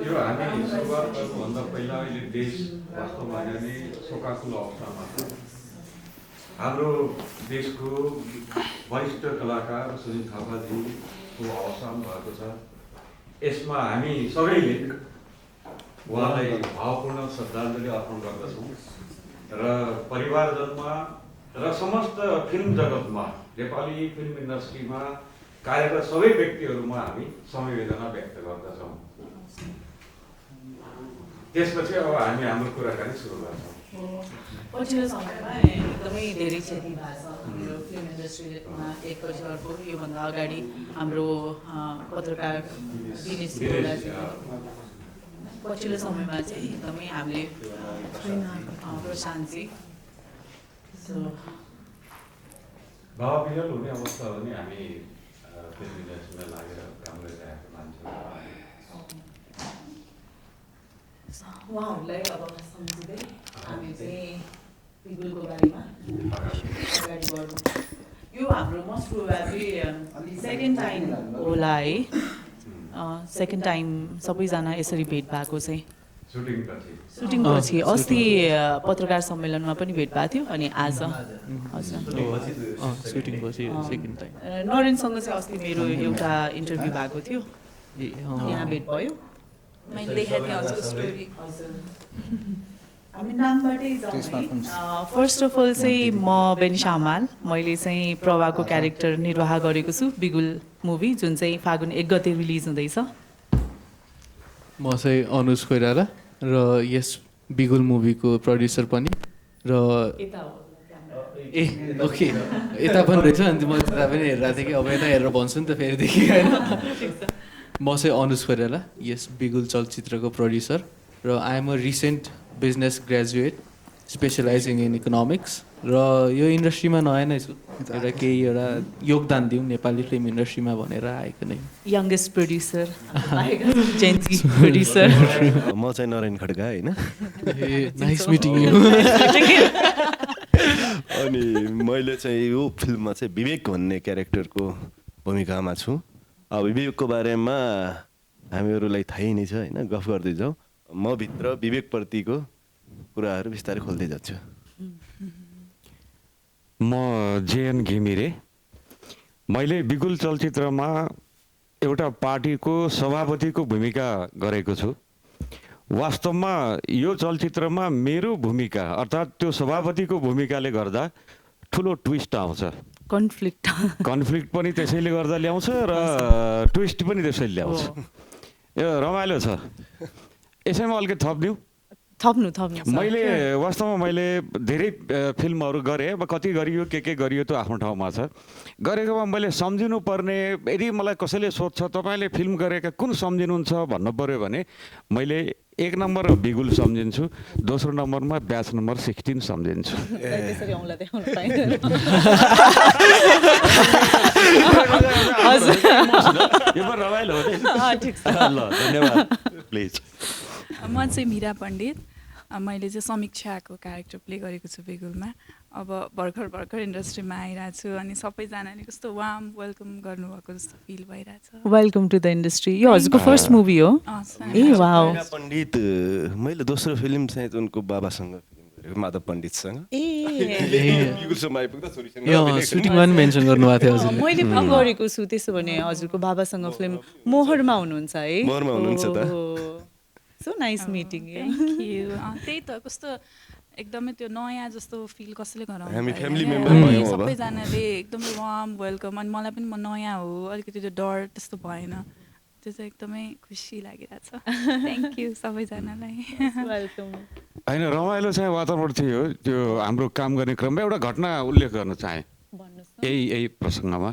यो हामी सुरुवात गर्नुभन्दा पहिला अहिले देश वास्तवमा नै शोकाकुल अवस्थामा छ। हाम्रो देशको वरिष्ठ कलाकार सुनिल थापाजीको अवसान भएको छ। यसमा हामी सबैले उहाँलाई भावपूर्ण श्रद्धाञ्जली अर्पण गर्दछौँ र परिवारजनमा र समस्त फिल्म जगतमा नेपाली फिल्म इन्डस्ट्रीमा कार्यरत सबै व्यक्तिहरूमा हामी समवेदना व्यक्त गर्दछौँ। त्यसपछि अब हामी हाम्रो कुराकानी सुरु गर्छौँ। पछिल्लो समयमा एकदमै धेरै क्षति भएको छ हाम्रो फिल्म इन्डस्ट्रीमा। एकपछि अर्को योभन्दा अगाडि हाम्रो पत्रकार दिनेश पछिल्लो समयमा चाहिँ एकदमै हामीले प्रशान्ति भावविह्वल हुने अवस्था हो भने हामी फिल्म इन्डस्ट्रीमा लागेर काम गरिरहेको मान्छेहरू उहाँहरूलाई अब सम्झिँदै हामी चाहिँ बिगुलको बारेमा अगाडि बढौँ। यो हाम्रो मोस्ट प्रोबेबली सेकेन्ड टाइम होला है। सेकेन्ड टाइम सबैजना यसरी भेट भएको चाहिँ सुटिङ पछि। अस्ति पत्रकार सम्मेलनमा पनि भेट भएको थियो अनि आज सुटिङ पछि सेकेन्ड टाइम नरेनसँग चाहिँ अस्ति मेरो एउटा इन्टरभ्यू भएको थियो, यहाँ भेट भयो। मैले देखाएको थिएँ हजुरको स्टोरी। हामी नामबाटै जाउँ है। फर्स्ट अफ अल चाहिँ म बेनिसा हमाल, मैले चाहिँ प्रभाको क्यारेक्टर निर्वाह गरेको छु बिगुल मुभी, जुन चाहिँ फागुन 1 गते रिलिज हुँदैछ। म चाहिँ अनुज कोइराला र यस बिगुल मुभीको प्रड्युसर पनि र ए ओके यता पनि रहेछ। अनि म त्यता पनि हेरिरहेको थिएँ कि अब यता हेरेर भन्छु नि त फेरिदेखि होइन। म चाहिँ अनुज कोइराला, यस बिगुल चलचित्रको प्रड्युसर र I am a recent business graduate specializing in economics र यो इन्डस्ट्रीमा नयाँ नै छु। एउटा योगदान दिउँ नेपाली फिल्म इन्डस्ट्रीमा भनेर आएको नै। Youngest producer Gen Z producer. म चाहिँ नरेन खड्का होइन। A nice meeting you. अनि मैले चाहिँ यो फिल्ममा चाहिँ विवेक भन्ने क्यारेक्टरको भूमिकामा छु। अब विवेकको बारेमा हामीहरूलाई थाहै नै छ होइन, गफ गर्दै जाउँ। म भित्र विवेकप्रतिको कुराहरू बिस्तारै खोल्दै जान्छु। म जेएन घिमिरे, मैले बिगुल चलचित्रमा एउटा पार्टीको सभापतिको भूमिका गरेको छु। वास्तवमा यो चलचित्रमा मेरो भूमिका अर्थात् त्यो सभापतिको भूमिकाले गर्दा ठुलो ट्विस्ट आउँछ। कन्फ्लिक्ट पनि त्यसैले गर्दा ल्याउँछ र ट्विस्ट पनि त्यसैले ल्याउँछ। यो रमाइलो छ। यसैमा अलिकति थप्नु। मैले वास्तवमा धेरै फिल्महरू गरेँ। अब कति गरियो के गरियो त्यो आफ्नो ठाउँमा छ। गरेकोमा मैले सम्झिनु पर्ने, यदि मलाई कसैले सोध्छ तपाईँले फिल्म गरेका कुन सम्झिनुहुन्छ भन्नु पऱ्यो भने मैले 1 नम्बर बिगुल सम्झिन्छु, दोस्रो नम्बरमा ब्याच नम्बर 16 सम्झिन्छु। यो पनि रमाइलो हो। ल धन्यवाद प्लिज। म चाहिँ मीरा पण्डित, मैले चाहिँ समीक्षाको क्यारेक्टर प्ले गरेको छु बिगुलमा। अब भर्खर इन्डस्ट्रीमा आइरहेको छु अनि सबैजनाले कस्तो वार्म वेलकम गर्नुभएको जस्तो फिल भइरहेछ। Welcome to the industry. यो हजुरको फर्स्ट मुभी हो? ए वाउ। मीरा पण्डित मैले दोस्रो फिल्म चाहिँ उनको बाबासँग फिल्म गरेको, माधव पण्डितसँग। बिगुलसम्म आइपुग्दा छोरीसँग सुटिङमा पनि मेन्सन गर्नुभएको थियो हजुर। मैले पनि गरेको छु। त्यसो भने हजुरको बाबासँग फिल्म मोहरमा हुनुहुन्छ है? मोहरमा हुनुहुन्छ त। So nice meeting. Thank you. त्यही त कस्तो एकदमै त्यो नयाँ जस्तो फिल कसैले गराउनु। हामी फ्यामिली मेम्बर भयौँ अब। सबैजनाले एकदमै वार्म वेलकम। अनि मलाई पनि म नयाँ हो, अलिकति त्यो डर त्यस्तो भएन। त्यो चाहिँ एकदमै खुसी लागिरहेछ। थ्याङ्क यू सबैजनालाई। वेलकम। होइन रमाइलो चाहिँ वातावरण थियो। त्यो हाम्रो काम गर्ने क्रममा एउटा घटना उल्लेख गर्न चाहेँ यही प्रसङ्गमा।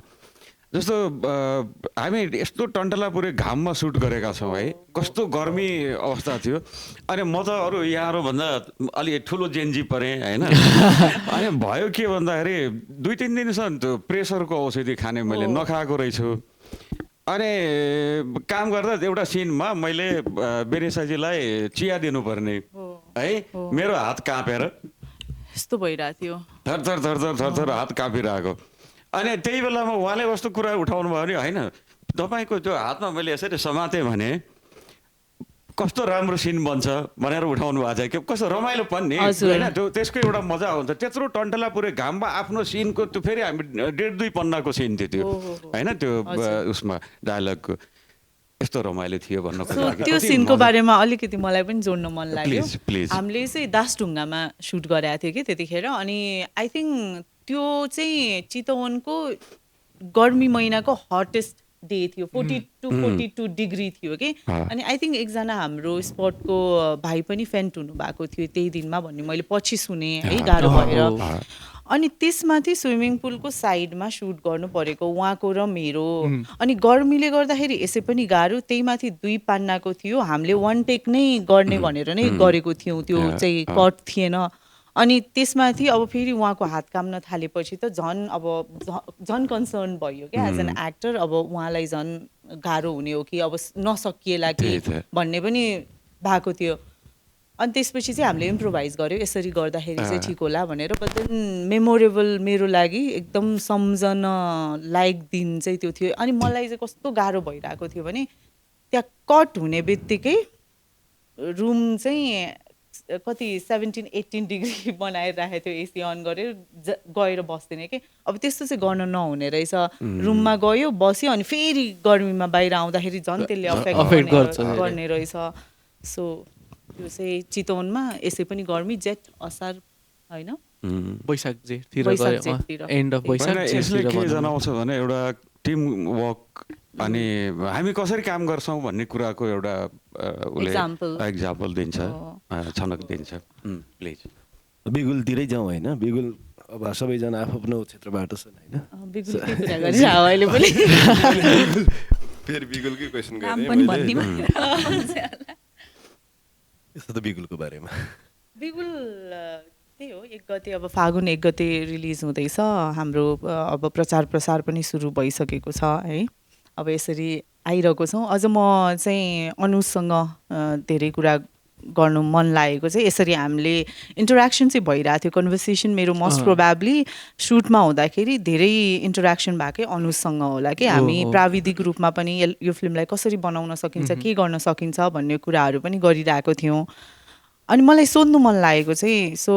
जस्तो हामी यस्तो टन्टलापुरे घाममा सुट गरेका छौँ है, कस्तो गर्मी अवस्था थियो। अनि म त अरू यहाँहरूभन्दा अलि ठुलो जेन्जी परेँ होइन। अनि भयो के भन्दाखेरि 2-3 दिनसम्म त्यो प्रेसरको औषधि खाने मैले नखाएको रहेछु। अनि काम गर्दा एउटा सिनमा मैले बेनिसाजीलाई चिया दिनुपर्ने है, मेरो हात काँपेर यस्तो भइरहेको थियो, थर हात काँपिरहेको। अनि त्यही बेलामा उहाँले कस्तो कुरा उठाउनु भयो भने होइन, तपाईँको त्यो हातमा मैले यसरी समातेँ भने कस्तो राम्रो सिन बन्छ भनेर उठाउनु भएको छ कि कस्तो रमाइलो पनि नि हजुर। होइन त्यो त्यसको एउटा मजा हुन्छ त्यत्रो टन्टला पुरै घाममा आफ्नो सिनको त्यो फेरि हामी 1.5-2 पन्नाको सिन थियो त्यो होइन त्यो उसमा डायलगको यस्तो रमाइलो थियो भन्नको सो लागि त्यो कति सिनको मजा- बारेमा अलिकति मलाई पनि जोड्न मन लाग्यो Please, please. हामीले चाहिँ दासढुङ्गामा सुट गरेको थियो कि त्यतिखेर अनि आई थिङ्क त्यो चाहिँ चितवनको गर्मी महिनाको हटेस्ट डे थियो 42 डिग्री थियो कि अनि आई थिङ्क एकजना हाम्रो स्पटको भाइ पनि फेन्ट हुनुभएको थियो त्यही दिनमा भन्ने मैले पछि सुने है गाह्रो भएर अनि त्यसमाथि स्विमिङ पुलको साइडमा सुट गर्नु परेको उहाँको र मेरो अनि गर्मीले गर्दाखेरि यसै पनि गाह्रो त्यही माथि 2 पान्नाको थियो हामीले 1 टेक नै गर्ने भनेर नै गरेको थियौँ त्यो चाहिँ कट थिएन अनि त्यसमाथि अब फेरि उहाँको हात काम्न थालेपछि त झन् कन्सर्न भयो क्या एज एन एक्टर अब उहाँलाई झन् गाह्रो हुने हो कि अब नसकिएला कि त्यही त। भन्ने पनि भएको थियो अनि त्यसपछि चाहिँ हामीले इम्प्रोभाइज गऱ्यौँ यसरी गर्दाखेरि चाहिँ ठिक होला भनेर बट देन मेमोरेबल मेरो लागि एकदम सम्झन लायक दिन चाहिँ त्यो थियो अनि मलाई चाहिँ कस्तो गाह्रो भइरहेको थियो भने त्यहाँ कट हुने बित्तिकै रुम चाहिँ कति 17-18 डिग्री बनाएर राखेको थियो एसी अन गरेर गएर बस्दिनँ कि अब त्यस्तो चाहिँ गर्न नहुने रहेछ रुममा गयो बस्यो अनि फेरि गर्मीमा बाहिर आउँदाखेरि झन् त्यसले Affect अफेक्ट गर्छ। गर्ने रहेछ सो त्यो चाहिँ चितवनमा यसै पनि गर्मी जेठ असार होइन वैशाख जेठतिर वैशाख गयो जेठतिर। एन्ड अफ वैशाख होइन, यसले जेठतिर के भनौँ न। जनाउँछ भने एउटा टिम वर्क अनि हामी कसरी काम गर्छौँ भन्ने कुराको एउटा उसले एक्जाम्पल दिन्छ छनक दिन्छ प्लिज बिगुलतिरै जाउँ होइन बिगुल अब सबैजना आफ्नो क्षेत्रबाट छन् होइन बिगुलकै कुरा गरिरहेको अहिले पनि फेरि बिगुलकै क्वेसन नाम गरेँ पनि मैले। भन्दिनँ यस्तो त बिगुलको बारेमा बिगुल त्यही हो 1 गते अब फागुन 1 गते रिलिज हुँदैछ हाम्रो अब प्रचार प्रसार पनि सुरु भइसकेको छ है अब यसरी आइरहेको छौँ अझ म चाहिँ अनुजसँग धेरै कुरा गर्नु मन लागेको चाहिँ यसरी हामीले इन्टरेक्सन चाहिँ भइरहेको थियो कन्भर्सेसन मेरो मोस्ट प्रोबेबली सुटमा हुँदाखेरि धेरै इन्टरेक्सन भएकै अनुजसँग होला कि हामी प्राविधिक रूपमा पनि यो फिल्मलाई कसरी बनाउन सकिन्छ के गर्न सकिन्छ भन्ने कुराहरू पनि गरिरहेको थियौँ अनि मलाई सोध्नु मन लागेको चाहिँ सो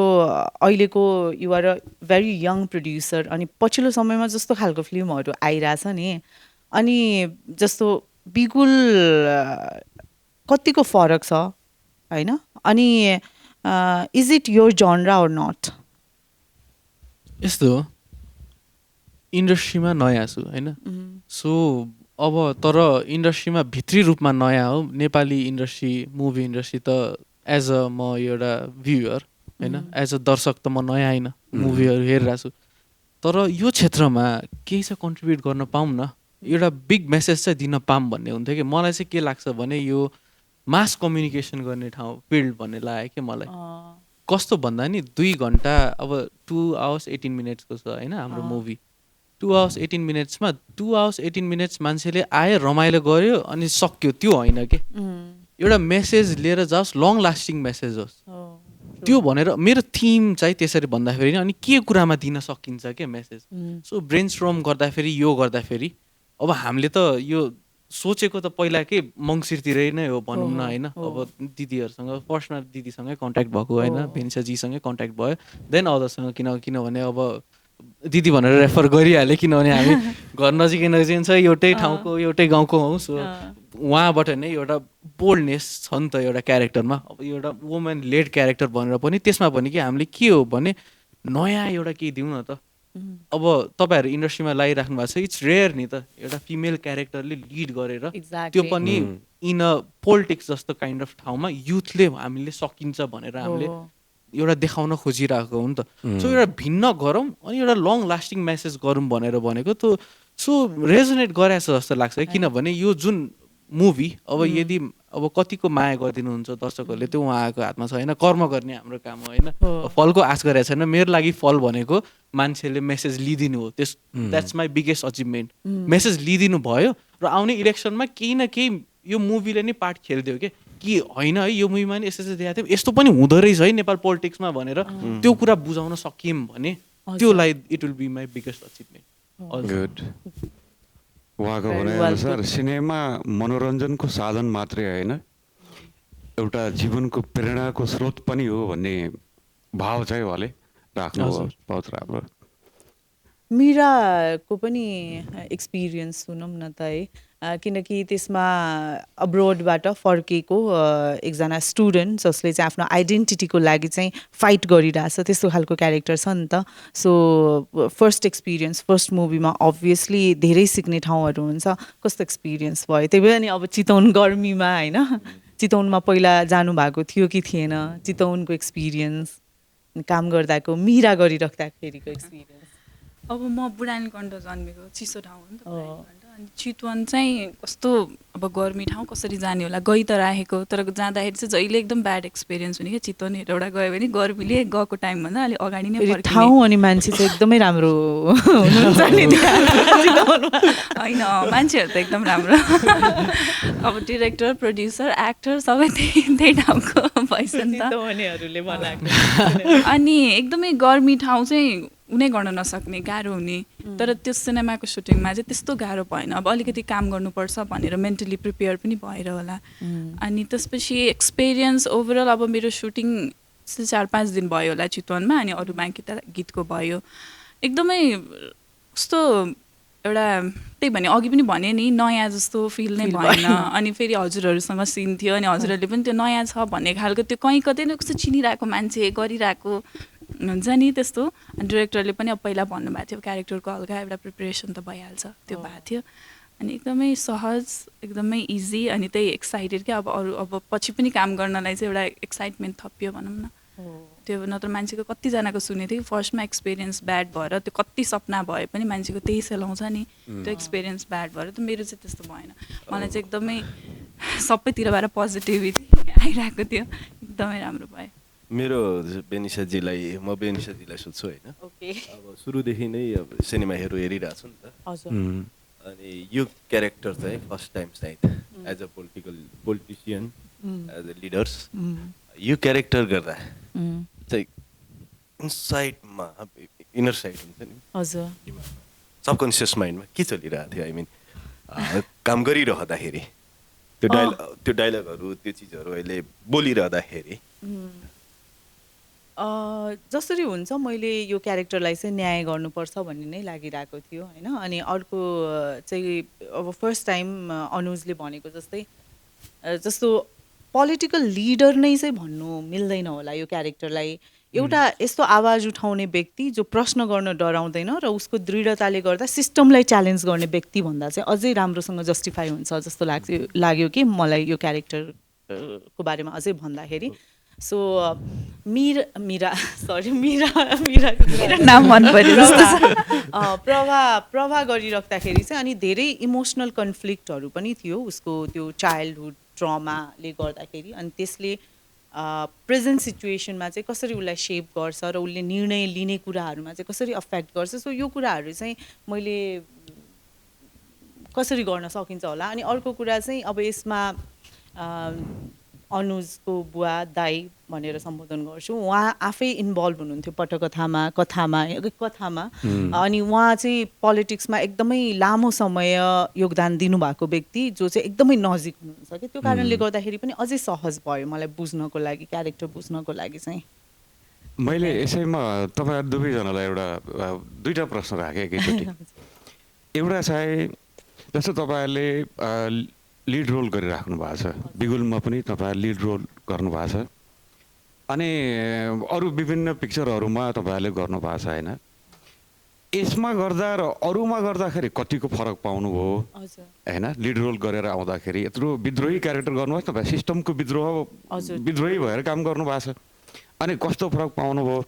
अहिलेको you're a very young producer अनि पछिल्लो समयमा जस्तो खालको फिल्महरू आइरहेछ नि अनि जस्तो बिगुल कतिको फरक छ होइन अनि इज इट योर जनरा और नट यस्तो हो इन्डस्ट्रीमा नयाँ छु होइन सो अब तर इन्डस्ट्रीमा भित्री रूपमा नयाँ हो नेपाली इन्डस्ट्री मुभी इन्डस्ट्री त एज अ म एउटा भ्युवर होइन एज अ दर्शक त म नयाँ होइन मुभीहरू हेरिरहेको छु तर यो क्षेत्रमा केही चाहिँ कन्ट्रिब्युट गर्न पाऊँ न एउटा बिग मेसेज चाहिँ दिन पाऊँ भन्ने हुन्थ्यो कि मलाई चाहिँ के लाग्छ भने यो मास कम्युनिकेसन गर्ने ठाउँ फिल्ड भन्ने लाग्यो कि मलाई कस्तो भन्दा नि 2 घन्टा अब 2 आवर्स 18 मिनट्सको छ होइन हाम्रो मुभी 2 आवर्स 18 मिनट्समा 2 आवर्स 18 मिनट्स मान्छेले आयो रमाइलो गर्यो अनि सक्यो त्यो होइन कि एउटा मेसेज लिएर जाओस् लङ लास्टिङ मेसेज होस् त्यो भनेर मेरो थिम चाहिँ त्यसरी भन्दाखेरि अनि के कुरामा दिन सकिन्छ के मेसेज सो ब्रेन स्ट्रम गर्दाखेरि यो गर्दाखेरि अब हामीले त यो सोचेको त पहिलाकै मङ्सिरतिरै नै हो भनौँ न होइन अब दिदीहरूसँग फर्स्टमा दिदीसँगै कन्ट्याक्ट भएको होइन भेन्साजीसँगै कन्ट्याक्ट भयो देन अदरसँग किनभने अब दिदी भनेर रेफर गरिहालेँ किनभने हामी घर नजिकै नजिकै छ एउटै ठाउँको एउटै गाउँको हौँ सो उहाँबाट नै एउटा बोल्डनेस छ नि त एउटा क्यारेक्टरमा अब एउटा वुमेन लेड क्यारेक्टर भनेर पनि त्यसमा पनि कि हामीले के हो भने नयाँ एउटा केही दिउँ न त अब तपाईँहरू इन्डस्ट्रीमा लगाइराख्नु भएको छ इट्स रेयर नि त एउटा फिमेल क्यारेक्टरले लिड गरेर त्यो पनि इन अ पोलिटिक्स जस्तो काइन्ड अफ ठाउँमा युथले हामीले सकिन्छ भनेर हामीले एउटा देखाउन खोजिरहेको हो नि त सो एउटा भिन्न गरौँ अनि एउटा लङ लास्टिङ मेसेज गरौँ भनेर भनेको त सो रेजोनेट गराएछ जस्तो लाग्छ है किनभने यो जुन मुभी अब यदि अब कतिको माया गरिदिनुहुन्छ दर्शकहरूले त्यो उहाँको हातमा छ होइन कर्म गर्ने हाम्रो काम हो होइन फलको आश गरेको छैन मेरो लागि फल भनेको मान्छेले मेसेज लिइदिनु हो that's my biggest achievement message लिइदिनु भयो र आउने इलेक्सनमा केही न केही यो मुभीले नै पार्ट खेलिदियो कि होइन है यो मुभीमा नि यस्तो देखाएको थियो यस्तो पनि हुँदो रहेछ है नेपाल पोलिटिक्समा भनेर त्यो कुरा बुझाउन सकियौँ भने त्योलाई it will be my biggest achievement good उहाँको भनाइअनुसार सिनेमा मनोरञ्जनको साधन मात्रै होइन एउटा जीवनको प्रेरणाको स्रोत पनि हो भन्ने भाव चाहिँ उहाँले राख्नु हजुर। बहुत राम्रो। मीराको पनि एक्सपिरियन्स सुनौँ न त है, किनकि त्यसमा अब्रोडबाट फर्केको एकजना स्टुडेन्ट जसले चाहिँ आफ्नो आइडेन्टिटीको लागि चाहिँ फाइट गरिरहेछ, त्यस्तो खालको क्यारेक्टर छ नि त। सो फर्स्ट एक्सपिरियन्स, फर्स्ट मुभीमा अभियसली धेरै सिक्ने ठाउँहरू हुन्छ। कस्तो एक्सपिरियन्स भयो? त्यही पनि अब चितवन गर्मीमा होइन, चितवनमा पहिला जानुभएको थियो कि थिएन? चितवनको एक्सपिरियन्स, काम गर्दाको, मीरा गरिराख्दाखेरिको एक्सपिरियन्स। अब म बुढानीकण्ठ जन्मेको चिसो ठाउँ हो नि त बुढानीकण्ठ। अनि चितवन चाहिँ कस्तो अब गर्मी ठाउँ, कसरी जाने होला, गइ त राखेको, तर जाँदाखेरि चाहिँ जहिले एकदम ब्याड एक्सपिरियन्स हुने क्या। चितवन हेरौँडा गयो भने गर्मीले गएको टाइमभन्दा अलिक अगाडि नै फेरि फर्किने। ठाउँ अनि मान्छे चाहिँ एकदमै राम्रो हुनुहुन्छ नि चितवनमा। होइन, मान्छेहरू त एकदम राम्रो। अब डिरेक्टर, प्रड्युसर, एक्टर सबै त्यही ठाउँको भएछ नि त। चितवनेहरूले बनाएको। अनि एकदमै गर्मी ठाउँ चाहिँ उनी गर्न नसक्ने, गाह्रो हुने। तर त्यो सिनेमाको सुटिङमा चाहिँ त्यस्तो गाह्रो भएन। अब अलिकति काम गर्नुपर्छ भनेर मेन्टली प्रिपेयर पनि भएर होला। अनि त्यसपछि एक्सपिरियन्स ओभरअल अब मेरो सुटिङ 4-5 दिन भयो होला चितवनमा, अनि अरू बाँकी त गीतको भयो। एकदमै कस्तो एउटा, त्यही भने अघि पनि भने नि, नयाँ जस्तो फिल नै भएन। अनि फेरि हजुरहरूसँग सिन थियो, अनि हजुरहरूले पनि त्यो नयाँ छ भन्ने खालको, त्यो कहीँ कतै नै कस्तो चिनिरहेको मान्छे गरिरहेको हुन्छ नि त्यस्तो। अनि डिरेक्टरले पनि अब पहिला भन्नुभएको थियो क्यारेक्टरको हल्का एउटा प्रिपरेसन त भइहाल्छ, त्यो भएको थियो। अनि एकदमै सहज, एकदमै इजी, अनि त्यही एक्साइटेड क्या। अब अरू अब पछि पनि काम गर्नलाई चाहिँ एउटा एक्साइटमेन्ट थपियो भनौँ न। त्यो नत्र मान्छेको कतिजनाको सुनेको थियो फर्स्टमा एक्सपिरियन्स ब्याड भएर त्यो कति सपना भए पनि मान्छेको त्यही सेलाउँछ नि, त्यो एक्सपिरियन्स ब्याड भएर। त मेरो चाहिँ त्यस्तो भएन। मलाई चाहिँ एकदमै सबैतिरबाट पोजिटिभिटी आइरहेको थियो, एकदमै राम्रो भयो। मेरो बेनिसाजीलाई, म बेनिसाजीलाई सोध्छु होइन, ओके। अब सुरुदेखि नै अब सिनेमा हेरिरहेको छु नि त। हजुर। अनि यो क्यारेक्टर चाहिँ फर्स्ट टाइम सायद as a politician, as a leaders, यो क्यारेक्टर गर्दा चाहिँ इनसाइडमा, इनर साइड हुन्छ नि, हजुर। सबकन्सियस माइन्डमा के चलिरहेको थियो? आई मिन काम गरिरहँदाखेरि त्यो डायलगहरू, त्यो चिजहरू अहिले बोलिरहँदाखेरि जसरी हुन्छ मैले यो क्यारेक्टरलाई चाहिँ न्याय गर्नुपर्छ भन्ने नै लागिरहेको थियो होइन। अनि अर्को चाहिँ अब फर्स्ट टाइम अनुजले भनेको जस्तै जस्तो पोलिटिकल लिडर नै चाहिँ भन्नु मिल्दैन होला यो क्यारेक्टरलाई। एउटा यस्तो आवाज उठाउने व्यक्ति जो प्रश्न गर्न डराउँदैन र उसको दृढताले गर्दा सिस्टमलाई च्यालेन्ज गर्ने व्यक्ति भन्दा चाहिँ अझै राम्रोसँग जस्टिफाई हुन्छ जस्तो लाग्यो कि मलाई यो क्यारेक्टरको बारेमा अझै भन्दाखेरि। सो मीरा नाम मन पर्यो जस्तो छ। प्रभा गरिराख्दाखेरि चाहिँ अनि धेरै इमोसनल कन्फ्लिक्टहरू पनि थियो उसको, त्यो चाइल्डहुड ट्रमाले गर्दाखेरि। अनि त्यसले प्रेजेन्ट सिचुएसनमा चाहिँ कसरी उसलाई सेप गर्छ र उसले निर्णय लिने कुराहरूमा चाहिँ कसरी अफेक्ट गर्छ। सो यो कुराहरू चाहिँ मैले कसरी गर्न सकिन्छ होला। अनि अर्को कुरा चाहिँ अब यसमा अनुजको बुवा दाई भनेर सम्बोधन गर्छु, उहाँ आफै इन्भल्भ हुनुहुन्थ्यो पटकथामा, कथामा। अनि उहाँ चाहिँ पोलिटिक्समा एकदमै लामो समय योगदान दिनुभएको व्यक्ति जो चाहिँ एकदमै नजिक हुनुहुन्छ कि, त्यो कारणले गर्दाखेरि पनि अझै सहज भयो मलाई बुझ्नको लागि, क्यारेक्टर बुझ्नको लागि चाहिँ। मैले यसैमा तपाईँ दुवैजनालाई दुईवटा प्रश्न राखेँ एकैचोटि। एउटा चाहिँ जस्तो तपाईँहरूले लिड रोल गरिराख्नु भएको छ, बिगुलमा पनि तपाईँहरूले लिड रोल गर्नुभएको छ, अनि अरू विभिन्न पिक्चरहरूमा तपाईँहरूले गर्नुभएको छ होइन। यसमा गर्दा र अरूमा गर्दाखेरि कतिको फरक पाउनुभयो होइन? लिड रोल गरेर आउँदाखेरि यत्रो विद्रोही क्यारेक्टर गर्नुभएको छ, तपाईँ सिस्टमको विद्रोही भएर काम गर्नुभएको छ, अनि कस्तो फरक पाउनुभयो?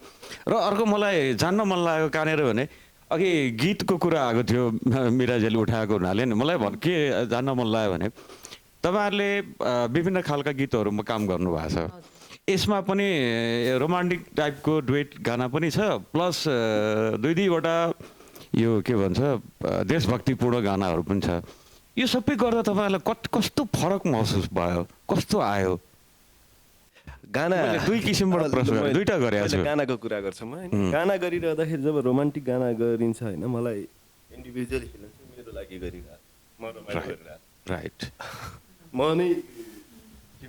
र अर्को मलाई जान्न मन लागेको कहाँनिर भने अघि गीतको कुरा आएको थियो, मिराजीले उठाएको हुनाले नि मलाई के जान्न मन लाग्यो भने तपाईँहरूले विभिन्न खालका गीतहरूमा काम गर्नुभएको छ। यसमा पनि रोमान्टिक टाइपको डुएट गाना पनि छ, प्लस दुईवटा यो के भन्छ देशभक्तिपूर्ण गानाहरू पनि छ। यो सबै गर्दा तपाईँहरूलाई कस्तो फरक महसुस भयो, कस्तो आयो? गाना दुई किसिमबाट प्रश्न गरेँ, दुईवटा गरेको छु। गानाको कुरा गर्छु म होइन। गाना गरिरहँदाखेरि जब रोमान्टिक गाना गरिन्छ होइन, मलाई इन्डिभिजुअली फिल हुन्छ मेरो लागि गरिरहेको, म रमाइलो गरिरहेको। राइट। म नै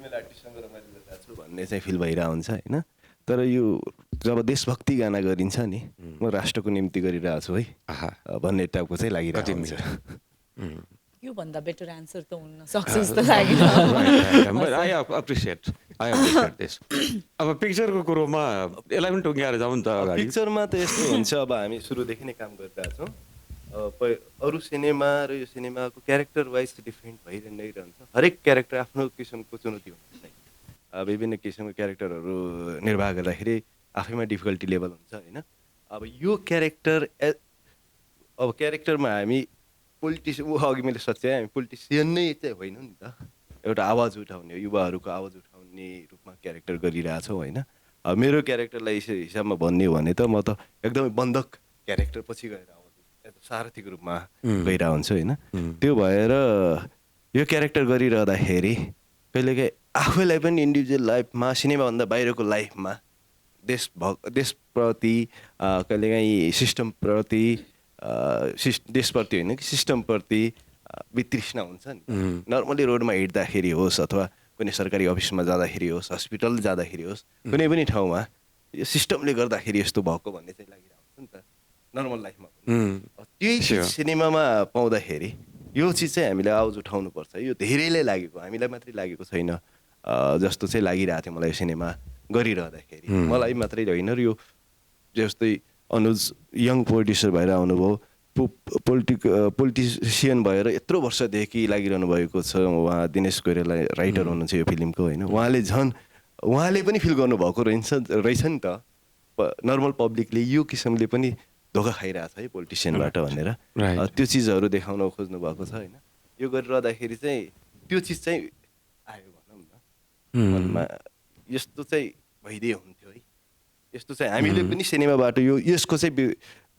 फिमेल आर्टिस्टसँग रमाइलो गरिरहेको छु भन्ने चाहिँ फिल भइरहेको हुन्छ होइन। तर यो जब देशभक्ति गाना गरिन्छ नि म राष्ट्रको निम्ति गरिरहेको छु है भन्ने टाइपको चाहिँ लागिरहेको हुन्छ। योभन्दा बेटर एन्सर त हुन सक्छ जस्तो लाग्यो। I appreciate this. अब पिक्चरको कुरोमा यसलाई पनि टुङ्ग्याएर जाउँ नि त अगाडि। पिक्चरमा त यस्तो हुन्छ, अब हामी सुरुदेखि नै काम गरिरहेको छौँ। अरू सिनेमा र यो सिनेमाको क्यारेक्टर वाइज डिफ्रेन्ट भइरहनै रहन्छ। हरेक क्यारेक्टर आफ्नो किसिमको चुनौती हुन्छ चाहिँ। विभिन्न किसिमको क्यारेक्टरहरू निर्वाह गर्दाखेरि आफैमा डिफिकल्टी लेभल हुन्छ होइन। अब यो क्यारेक्टर अब क्यारेक्टरमा हामी अघि मैले सच्याएँ, हामी पोलिटिसियन नै चाहिँ होइनौँ नि त। एउटा आवाज उठाउने, युवाहरूको आवाज उठाउने रूपमा क्यारेक्टर गरिरहेछौँ होइन। अब मेरो क्यारेक्टरलाई हिसाबमा भन्ने हो भने त म त एकदमै बन्धक क्यारेक्टर पछि गएर सारथीको रूपमा गइरहेको हुन्छु होइन। त्यो भएर यो क्यारेक्टर गरिरहँदाखेरि कहिलेकाहीँ आफैलाई पनि इन्डिभिजुअल लाइफमा सिनेमाभन्दा बाहिरको लाइफमा देशप्रति कहिलेकाहीँ सिस्टमप्रति देशप्रति होइन कि सिस्टमप्रति वितृष्णा हुन्छ नि। नर्मली रोडमा हिँड्दाखेरि होस् अथवा कुनै सरकारी अफिसमा जाँदाखेरि होस्, हस्पिटल जाँदाखेरि होस्, कुनै पनि ठाउँमा यो सिस्टमले गर्दाखेरि यस्तो भएको भन्ने चाहिँ लागिरहेको हुन्छ नि त नर्मल लाइफमा। त्यही चिज सिनेमामा पाउँदाखेरि यो चिज चाहिँ हामीले आवाज उठाउनुपर्छ। यो धेरैलाई लागेको, हामीलाई मात्रै लागेको छैन जस्तो चाहिँ लागिरहेको थियो मलाई सिनेमा गरिरहँदाखेरि। मलाई मात्रै होइन, र यो जस्तै अनुज यङ प्रोड्युसर भएर आउनुभयो, पोलिटिसियन भएर यत्रो वर्षदेखि लागिरहनु भएको छ उहाँ। दिनेश कोइराला राइटर हुनुहुन्छ यो फिल्मको होइन। उहाँले पनि फिल गर्नुभएको रहेछ नि त नर्मल पब्लिकले यो किसिमले पनि धोका खाइरहेको छ है पोलिटिसियनबाट भनेर। त्यो चिजहरू देखाउन खोज्नु भएको छ होइन। यो गरिरहँदाखेरि चाहिँ त्यो चिज चाहिँ आयो भनौँ न मनमा, यस्तो चाहिँ भइदिए हुन्थ्यो है। यस्तो चाहिँ हामीले पनि सिनेमाबाट यसको चाहिँ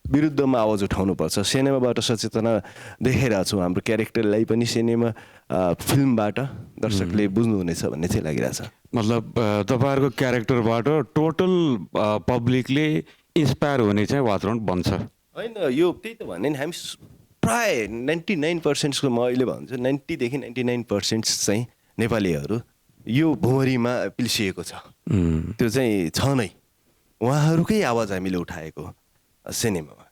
विरुद्धमा आवाज उठाउनुपर्छ। सिनेमाबाट सचेतना देखाइरहेको छौँ, हाम्रो क्यारेक्टरलाई पनि सिनेमा फिल्मबाट दर्शकले बुझ्नुहुनेछ भन्ने चाहिँ लागिरहेछ। मतलब तपाईँहरूको क्यारेक्टरमा टोटल पब्लिकले इन्सपायर हुने चाहिँ वातावरण बन्छ होइन। यो त्यही त भने नि, हामी प्राय 99% म अहिले भन्छु 90देखि 99% चाहिँ नेपालीहरू यो भुमरीमा पिल्सिएको छ। त्यो चाहिँ छ नै, उहाँहरूकै आवाज हामीले उठाएको सिनेमामा।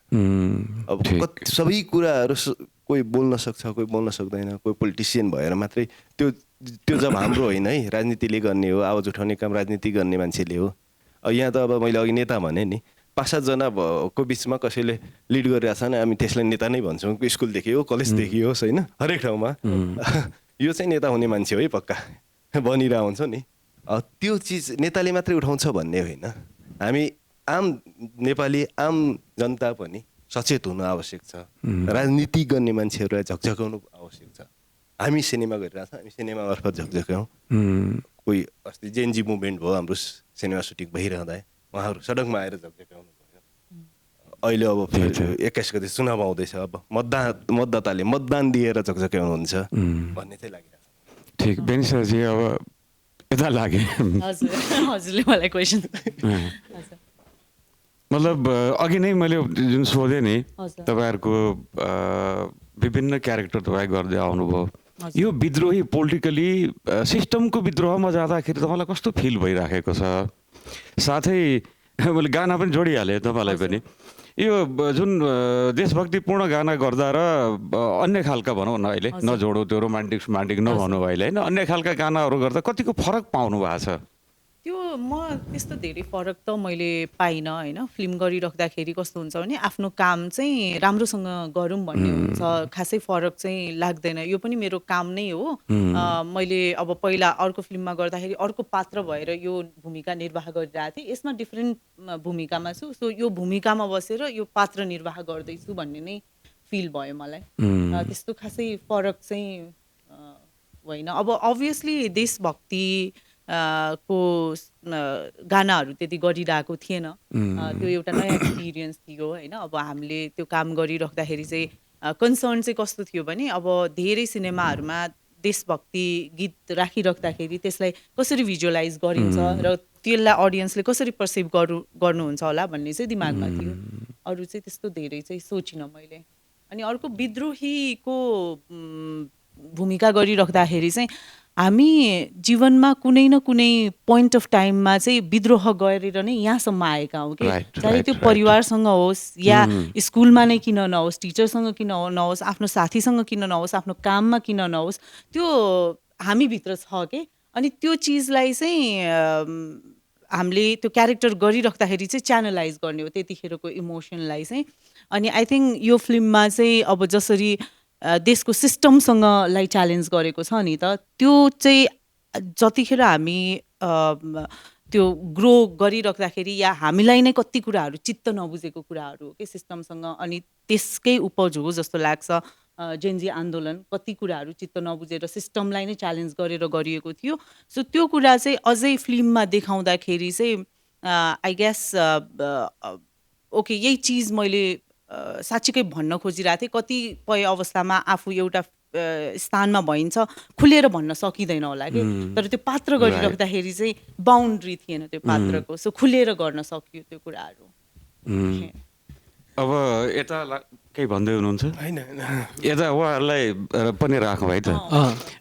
अब सबै कुराहरू कोही बोल्न सक्छ, कोही बोल्न सक्दैन, कोही पोलिटिसियन भएर मात्रै त्यो जब हाम्रो होइन है, राजनीतिले गर्ने हो, आवाज उठाउने काम राजनीति गर्ने मान्छेले हो। यहाँ त अब मैले अघि नेता भने नि 5-7 जनाको बिचमा कसैले लिड गरिरहेछ भने हामी त्यसलाई नेता नै भन्छौँ। स्कुलदेखि हो, कलेजदेखि होस् होइन, हरेक ठाउँमा यो चाहिँ नेता हुने मान्छे हो है पक्का बनिरहेको हुन्छ नि। त्यो चिज नेताले मात्रै उठाउँछ भन्ने होइन, हामी आम नेपाली आम जनता पनि सचेत हुनु आवश्यक छ। राजनीति गर्ने मान्छेहरूलाई झकझकाउनु आवश्यक छ। हामी सिनेमा गरिरहेछौँ, हामी सिनेमा मार्फत झकझकाउँ। कोही अस्ति जेएनजी मुभमेन्ट भयो, हाम्रो सिनेमा सुटिङ भइरहँदा उहाँहरू सडकमा आएर झकझकाउनु भयो। अहिले अब 21 गते चुनाव आउँदैछ, अब मतदाताले मतदान दिएर झकझकाउनुहुन्छ भन्ने चाहिँ लागिरहेछ। ठिक बेनी सरजी, अब यता लागे हजुरले मलाई क्वेसन मतलब अघि नै मैले जुन सोधेँ नि तपाईँहरूको विभिन्न क्यारेक्टर तपाईँ गर्दै आउनुभयो, यो विद्रोही पोलिटिकली सिस्टमको विद्रोहमा जाँदाखेरि तपाईँलाई कस्तो फिल भइराखेको छ? साथै मैले गाना पनि जोडिहालेँ तपाईँलाई पनि। यो जुन देशभक्तिपूर्ण गाना गर्दा र अन्य खालका भनौँ न, अहिले नजोडो त्यो रोमान्टिक नभनौँ अहिले होइन, अन्य खालका गानाहरू गर्दा कतिको फरक पाउनु भएको छ? त्यो म त्यस्तो धेरै फरक त मैले पाइनँ होइन। फिल्म गरिराख्दाखेरि कस्तो हुन्छ भने आफ्नो काम चाहिँ राम्रोसँग गरौँ भन्ने हुन्छ, खासै फरक चाहिँ लाग्दैन। यो पनि मेरो काम नै हो। मैले अब पहिला अर्को फिल्ममा गर्दाखेरि अर्को पात्र भएर यो भूमिका निर्वाह गरिरहेको थिएँ, यसमा डिफ्रेन्ट भूमिकामा छु। सो यो भूमिकामा बसेर यो पात्र निर्वाह गर्दैछु भन्ने नै फिल भयो मलाई। त्यस्तो खासै फरक चाहिँ होइन। अब अभियसली देशभक्ति को गानाहरू त्यति गरिरहेको थिएन, त्यो एउटा नयाँ एक्सपिरियन्स थियो होइन। अब हामीले त्यो काम गरिराख्दाखेरि चाहिँ कन्सर्न चाहिँ कस्तो थियो भने, अब धेरै सिनेमाहरूमा देशभक्ति गीत राखिराख्दाखेरि त्यसलाई कसरी भिजुअलाइज गरिन्छ र त्यसलाई अडियन्सले कसरी पर्सिभ गर्नुहुन्छ होला भन्ने चाहिँ दिमागमा थियो। अरू चाहिँ त्यस्तो धेरै चाहिँ सोचिनँ मैले। अनि अर्को विद्रोहीको भूमिका गरिराख्दाखेरि चाहिँ हामी जीवनमा कुनै न कुनै पोइन्ट अफ टाइममा चाहिँ विद्रोह गरेर नै यहाँसम्म आएका हौँ कि Right, चाहे right, त्यो right. परिवारसँग होस् या स्कुलमा नै किन नहोस्, टिचरसँग किन नहोस्, आफ्नो साथीसँग किन नहोस्, आफ्नो काममा किन नहोस्, त्यो हामीभित्र छ के। अनि त्यो चिजलाई चाहिँ हामीले त्यो क्यारेक्टर गरिराख्दाखेरि चाहिँ च्यानलाइज गर्ने हो त्यतिखेरको इमोसनलाई चाहिँ। अनि आई थिङ्क यो फिल्ममा चाहिँ अब जसरी देशको सिस्टमसँगलाई च्यालेन्ज गरेको छ नि त, त्यो चाहिँ जतिखेर हामी त्यो ग्रो गरिराख्दाखेरि या हामीलाई नै कति कुराहरू चित्त नबुझेको कुराहरू हो कि सिस्टमसँग, अनि त्यसकै उपज हो जस्तो लाग्छ। जेनजी आन्दोलन कति कुराहरू चित्त नबुझेर सिस्टमलाई नै च्यालेन्ज गरेर गरिएको थियो। सो त्यो कुरा चाहिँ अझै फिल्ममा देखाउँदाखेरि चाहिँ आई गेस ओके यही चिज मैले साँच्चीकै भन्न खोजिरहेको थिएँ। कतिपय अवस्थामा आफू एउटा स्थानमा भइन्छ खुलेर भन्न सकिँदैन होला कि, तर त्यो पात्र गरिराख्दाखेरि चाहिँ बााउन्ड्री थिएन त्यो पात्रको, सो खुलेर गर्न सकियो त्यो कुराहरू। अब यता केही भन्दै हुनुहुन्छ? होइन यता उहाँहरूलाई पनि राखौँ है त।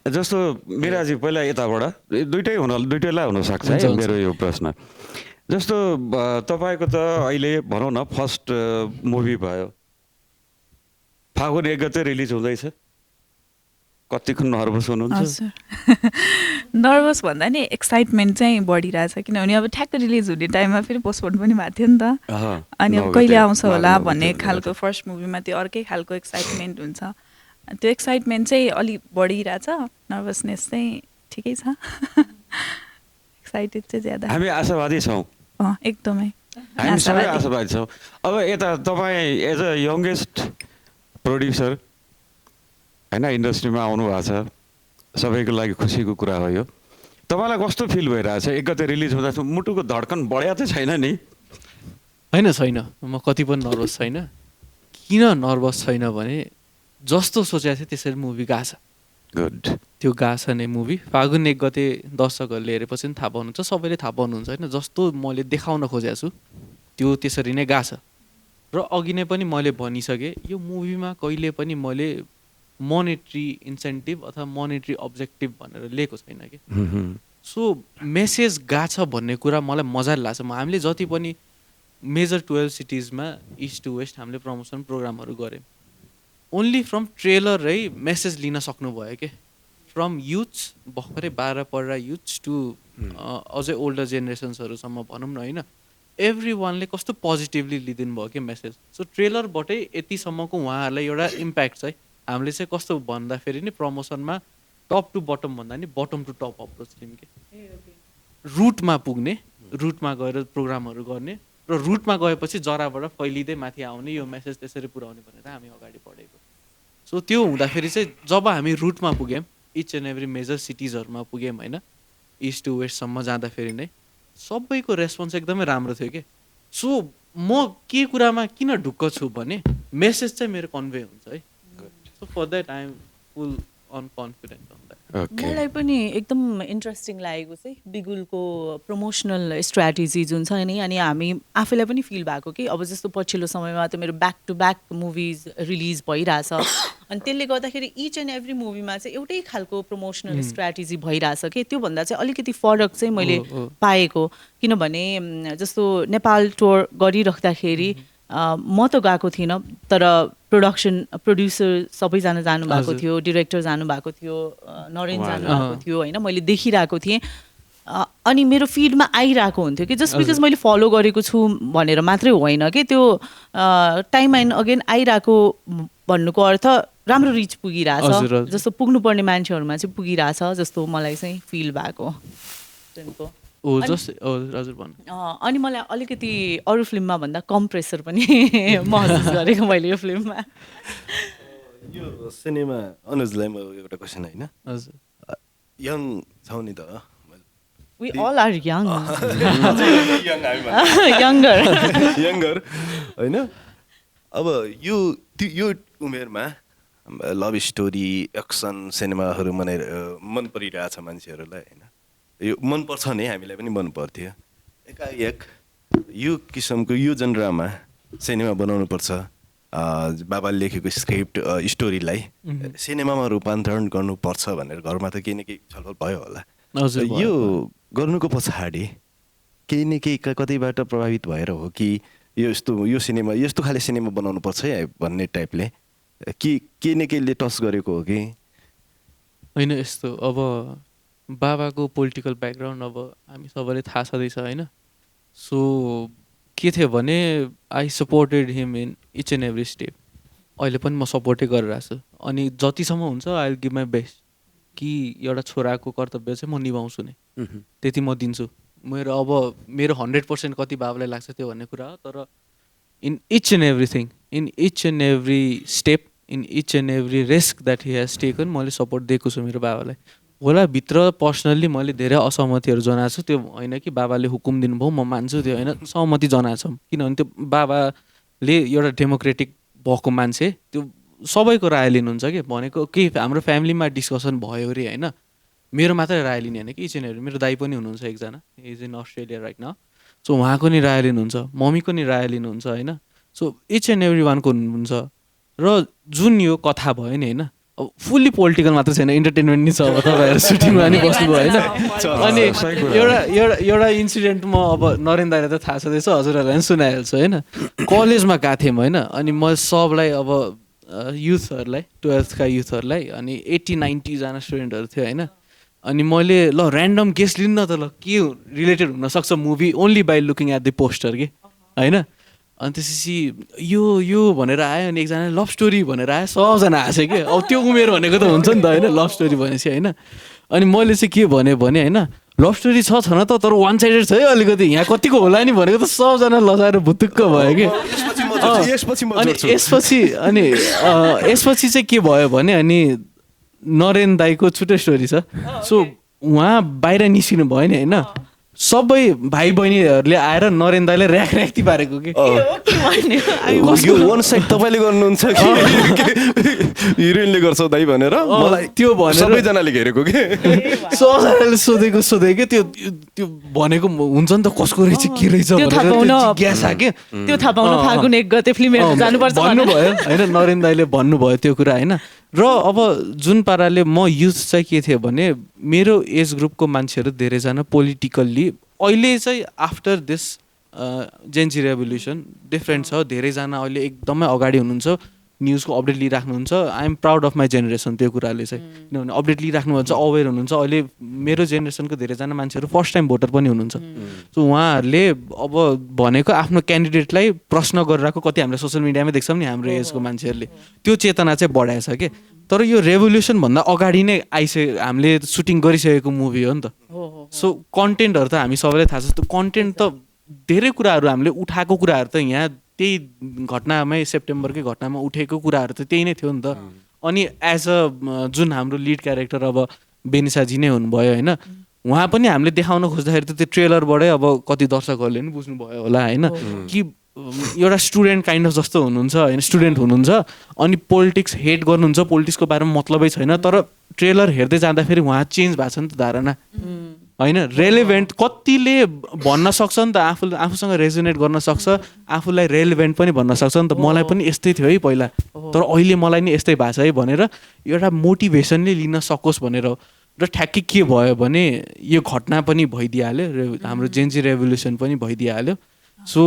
जस्तो मिराजी पहिला यताबाट दुइटैलाई हुनसक्छ है मेरो यो प्रश्न। जस्तो तपाईँको त अहिले भनौँ न फर्स्ट मुभी भयो, फागुन 1 गते रिलिज हुँदैछ, कतिको नर्भस हुनुहुन्छ? हजुर नर्भस भन्दा नि एक्साइटमेन्ट चाहिँ बढिरहेछ, किनभने अब ठ्याक्क रिलिज हुने टाइममा फेरि पोस्टपोन पनि भएको थियो नि त। अनि अब कहिले आउँछ होला भन्ने खालको फर्स्ट मुभीमा त्यो अर्कै खालको एक्साइटमेन्ट हुन्छ। त्यो एक्साइटमेन्ट चाहिँ अलिक बढिरहेछ, नर्भसनेस चाहिँ ठिकै छ। एक्साइटेड चाहिँ ज्यादा। हामी आशावादी छौँ, एकदमै हामी सबै आशावादी छौँ। अब यता तपाईँ एज अ यङ्गेस्ट प्रोड्युसर होइन, इन्डस्ट्रीमा आउनु भएको छ, सबैको लागि खुसीको कुरा हो यो। तपाईँलाई कस्तो फिल भइरहेछ 1 गते रिलिज हुँदा? मुटुको धड्कन बढ्या त छैन नि? होइन छैन, म कति पनि नर्भस छैन। किन नर्भस छैन भने जस्तो सोचेको थिएँ त्यसरी मुभी गएको छ। गुड। त्यो गएको छ नै मुभी। फागुन 1 गते दर्शकहरूले हेरेपछि पनि थाहा पाउनुहुन्छ, सबैले थाहा पाउनुहुन्छ होइन। जस्तो मैले देखाउन खोजेको छु त्यो त्यसरी नै गएको छ। र अघि नै पनि मैले भनिसकेँ, यो मुभीमा कहिले पनि मैले मोनेटरी इन्सेन्टिभ अथवा मोनेटरी अब्जेक्टिभ भनेर लिएको छैन कि। सो मेसेज गएको छ भन्ने कुरा मलाई मजाले लाग्छ। हामीले जति पनि मेजर 12 सिटिजमा इस्ट टु वेस्ट हामीले प्रमोसन प्रोग्रामहरू गऱ्यौँ, ओन्ली फ्रम ट्रेलरै मेसेज लिन सक्नुभयो कि। फ्रम युथ्स, भर्खरै 12 पढेर युथ्स टु अझै ओल्डर जेनेरेसन्सहरूसम्म भनौँ न होइन, एभ्री वानले कस्तो पोजिटिभली लिइदिनु भयो कि मेसेज। सो ट्रेलरबाटै यतिसम्मको उहाँहरूलाई एउटा इम्प्याक्ट छ है। हामीले चाहिँ कस्तो भन्दाखेरि नि प्रमोसनमा टप टु बटम भन्दा नि बटम टु टप अप्रोच लियौँ कि। रुटमा पुग्ने, रुटमा गएर प्रोग्रामहरू गर्ने, र रुटमा गएपछि जराबाट फैलिँदै माथि आउने, यो मेसेज त्यसरी पुऱ्याउने भनेर हामी अगाडि बढेको। सो त्यो हुँदाखेरि चाहिँ जब हामी रुटमा पुग्यौँ, इच एन्ड एभ्री मेजर सिटिजहरूमा पुग्यौँ होइन, इस्ट टु वेस्टसम्म जाँदाखेरि नै सबैको रेस्पोन्स एकदमै राम्रो थियो कि। सो म के कुरामा किन ढुक्क छु भने मेसेज चाहिँ मेरो कन्भे हुन्छ है। So for that I am full on confident on that. मलाई पनि एकदम इन्ट्रेस्टिङ लागेको चाहिँ बिगुलको प्रमोसनल स्ट्राटेजी जुन छ नि। अनि हामी आफैलाई पनि फिल भएको कि अब जस्तो पछिल्लो समयमा त मेरो back to back movies release भइरहेछ, अनि त्यसले गर्दाखेरि इच एन्ड एभ्री मुभीमा चाहिँ एउटै खालको प्रमोसनल स्ट्राटेजी भइरहेछ कि। त्योभन्दा चाहिँ अलिकति फरक चाहिँ मैले पाएको, किनभने जस्तो नेपाल टुर गरिराख्दाखेरि म त गएको थिइनँ, तर प्रड्युसर सबैजना जानुभएको थियो, डिरेक्टर जानुभएको थियो, नरेन जानुभएको थियो होइन, मैले देखिरहेको थिएँ। अनि मेरो फिडमा आइरहेको हुन्थ्यो कि जस्ट बिकज मैले फलो गरेको छु भनेर मात्रै होइन कि, त्यो टाइम एन्ड अगेन आइरहेको भन्नुको अर्थ राम्रो रिच पुगिरहेछ, जस्तो पुग्नुपर्ने मान्छेहरूमा चाहिँ पुगिरहेछ जस्तो मलाई चाहिँ फिल भएको फिल्मको। अनि मलाई अलिकति अरू फिल्ममा भन्दा कम प्रेसर पनि महसुस गरेको मैले यो फिल्ममा। यो सिनेमा अनुजलाई म एउटा क्वेसन होइन, यङ छौ नि त? We all are young. Younger होइन। अब यो उमेरमा लभ स्टोरी एक्सन सिनेमाहरू मन परिरहेछ मान्छेहरूलाई होइन, यो मनपर्छ नै, हामीलाई पनि मन पर्थ्यो। एकाएक यो किसिमको यो जनरामा सिनेमा बनाउनुपर्छ बाबाले लेखेको स्क्रिप्ट स्टोरीलाई सिनेमामा रूपान्तरण गर्नुपर्छ भनेर घरमा त केही न केही छलफल भयो होला। हजुर, भयो। यो गर्नुको पछाडि केही न केही कतैबाट प्रभावित भएर हो कि यो सिनेमा यस्तो खाले सिनेमा बनाउनुपर्छ है भन्ने टाइपले केही न केहीले टच गरेको हो कि? होइन, यस्तो अब बाबाको पोलिटिकल ब्याकग्राउन्ड अब हामी सबैलाई थाहा छँदैछ होइन। सो के थियो भने I supported him in each and every step. अहिले पनि म सपोर्टै गरिरहेको छु अनि जतिसम्म हुन्छ I will give my best कि एउटा छोराको कर्तव्य चाहिँ म निभाउँछु नै, त्यति म दिन्छु। मेरो 100% कति बाबालाई लाग्छ त्यो भन्ने कुरा हो, तर in each and everything, in each and every step, in each and every risk that he has taken मैले सपोर्ट दिएको छु मेरो बाबालाई। होला भित्र पर्सनल्ली मैले धेरै असहमतिहरू जनाएको छु, त्यो होइन कि बाबाले हुकुम दिनुभयो म मान्छु, त्यो होइन, सहमति जनाएको छौँ। किनभने त्यो बाबाले एउटा डेमोक्रेटिक भएको मान्छे, त्यो सबैको राय लिनुहुन्छ कि भनेको केही हाम्रो फ्यामिलीमा डिस्कसन भयो अरे होइन, मेरो मात्रै राय लिने होइन कि इच एन्ड एभ्री। मेरो दाइ पनि हुनुहुन्छ एकजना, is in Australia right now, so उहाँको नि राय लिनुहुन्छ, मम्मीको नि राय लिनुहुन्छ होइन। सो इच एन्ड एभ्री वानको हुनुहुन्छ। र जुन यो कथा भयो नि होइन, अब फुल्ली पोलिटिकल मात्र छैन, इन्टरटेनमेन्ट नि छ। अब तपाईँहरू सुटिङमा नि बस्नुभयो होइन। अनि एउटा इन्सिडेन्ट म अब नरेन दाइलाई त थाहा छँदैछ, हजुरहरूलाई पनि सुनाइहाल्छु होइन। कलेजमा गएको थियौँ होइन, अनि म सबलाई अब युथहरूलाई 12th युथहरूलाई अनि 80-90 जना स्टुडेन्टहरू थियो होइन। अनि मैले ल ऱ्यान्डम गेस्ट लिनु न त, ल के रिलेटेड हुनसक्छ movie only by looking at the poster कि होइन। अनि त्यसपछि यो भनेर आयो, अनि एकजना लभ स्टोरी भनेर आयो, सबजना हाँस्यो कि। अब त्यो उमेर भनेको त हुन्छ नि त होइन, लभ स्टोरी भनेपछि होइन। अनि मैले चाहिँ के भने होइन, लभ स्टोरी छ न त, तर वान साइडेड छ है अलिकति, यहाँ कतिको होला नि भनेको त सबजना लजाएर भुतुक्क भयो कि। अनि यसपछि चाहिँ के भयो भने अनि नरेन दाइको छुट्टै स्टोरी छ। सो उहाँ बाहिर निस्किनु भयो नि होइन, सबै भाइ बहिनीहरूले आएर नरेन दाइले ऱ्याखी पारेको कि यो वान साइड तपाईँले गर्नुहुन्छ कि हिरोइनले गर्छ दाइ भनेर मलाई त्यो भनेर सबैजनाले घेरेको कि सबैजनाले सोधेको त्यो भनेको हुन्छ नि त कसको रहेछ के रहेछ त्यो थाहा पाउन फागुन 1 गते फिल्म हेर्न जानुपर्छ भन्नुभयो होइन, नरेन दाइले भन्नुभयो त्यो कुरा होइन। र अब जुन पाराले म युथ चाहिँ के थियो भने मेरो एज ग्रुपको मान्छेहरू धेरैजना पोलिटिकल्ली अहिले चाहिँ after this Gen Z revolution different छ, धेरैजना अहिले एकदमै अगाडि हुनुहुन्छ, न्युजको अपडेट लिइराख्नुहुन्छ। I am proud of my generation त्यो कुराले चाहिँ, किनभने अपडेट लिइराख्नुहुन्छ, अवेर हुनुहुन्छ। अहिले मेरो जेनेरेसनको धेरैजना मान्छेहरू फर्स्ट टाइम भोटर पनि हुनुहुन्छ। सो उहाँहरूले अब भनेको आफ्नो क्यान्डिडेटलाई प्रश्न गरिरहेको कति हामीले सोसियल मिडियामै देख्छौँ नि, हाम्रो एजको मान्छेहरूले त्यो चेतना चाहिँ बढाएछ कि। तर यो रेभोल्युसनभन्दा अगाडि नै हामीले सुटिङ गरिसकेको मुभी हो नि त। सो कन्टेन्टहरू त हामी सबैलाई थाहा छ, त्यो कन्टेन्ट त धेरै कुराहरू हामीले उठाएको कुराहरू त यहाँ त्यही घटनामै सेप्टेम्बरकै घटनामा उठेको कुराहरू त त्यही नै थियो नि त। अनि एज अ जुन हाम्रो लिड क्यारेक्टर अब बेनिसाजी नै हुनुभयो होइन, उहाँ पनि हामीले देखाउन खोज्दाखेरि त त्यो ट्रेलरबाटै अब कति दर्शकहरूले पनि बुझ्नुभयो होला होइन कि एउटा स्टुडेन्ट काइन्ड अफ जस्तो हुनुहुन्छ होइन, स्टुडेन्ट हुनुहुन्छ अनि पोलिटिक्स हेट गर्नुहुन्छ, पोलिटिक्सको बारेमा मतलबै छैन। तर ट्रेलर हेर्दै जाँदाखेरि उहाँ चेन्ज भएको छ नि त धारणा होइन, रेलेभेन्ट कतिले भन्न सक्छ नि त, आफूसँग रेजोनेट गर्न सक्छ, आफूलाई रेलेभेन्ट पनि भन्न सक्छ नि त। मलाई पनि यस्तै थियो है पहिला, तर अहिले मलाई नि यस्तै भएको छ है भनेर एउटा मोटिभेसनले लिन सकोस् भनेर। र ठ्याक्कै के भयो भने यो घटना पनि भइदिइहाल्यो, हाम्रो जेन्जी रेभोल्युसन पनि भइदिइहाल्यो। सो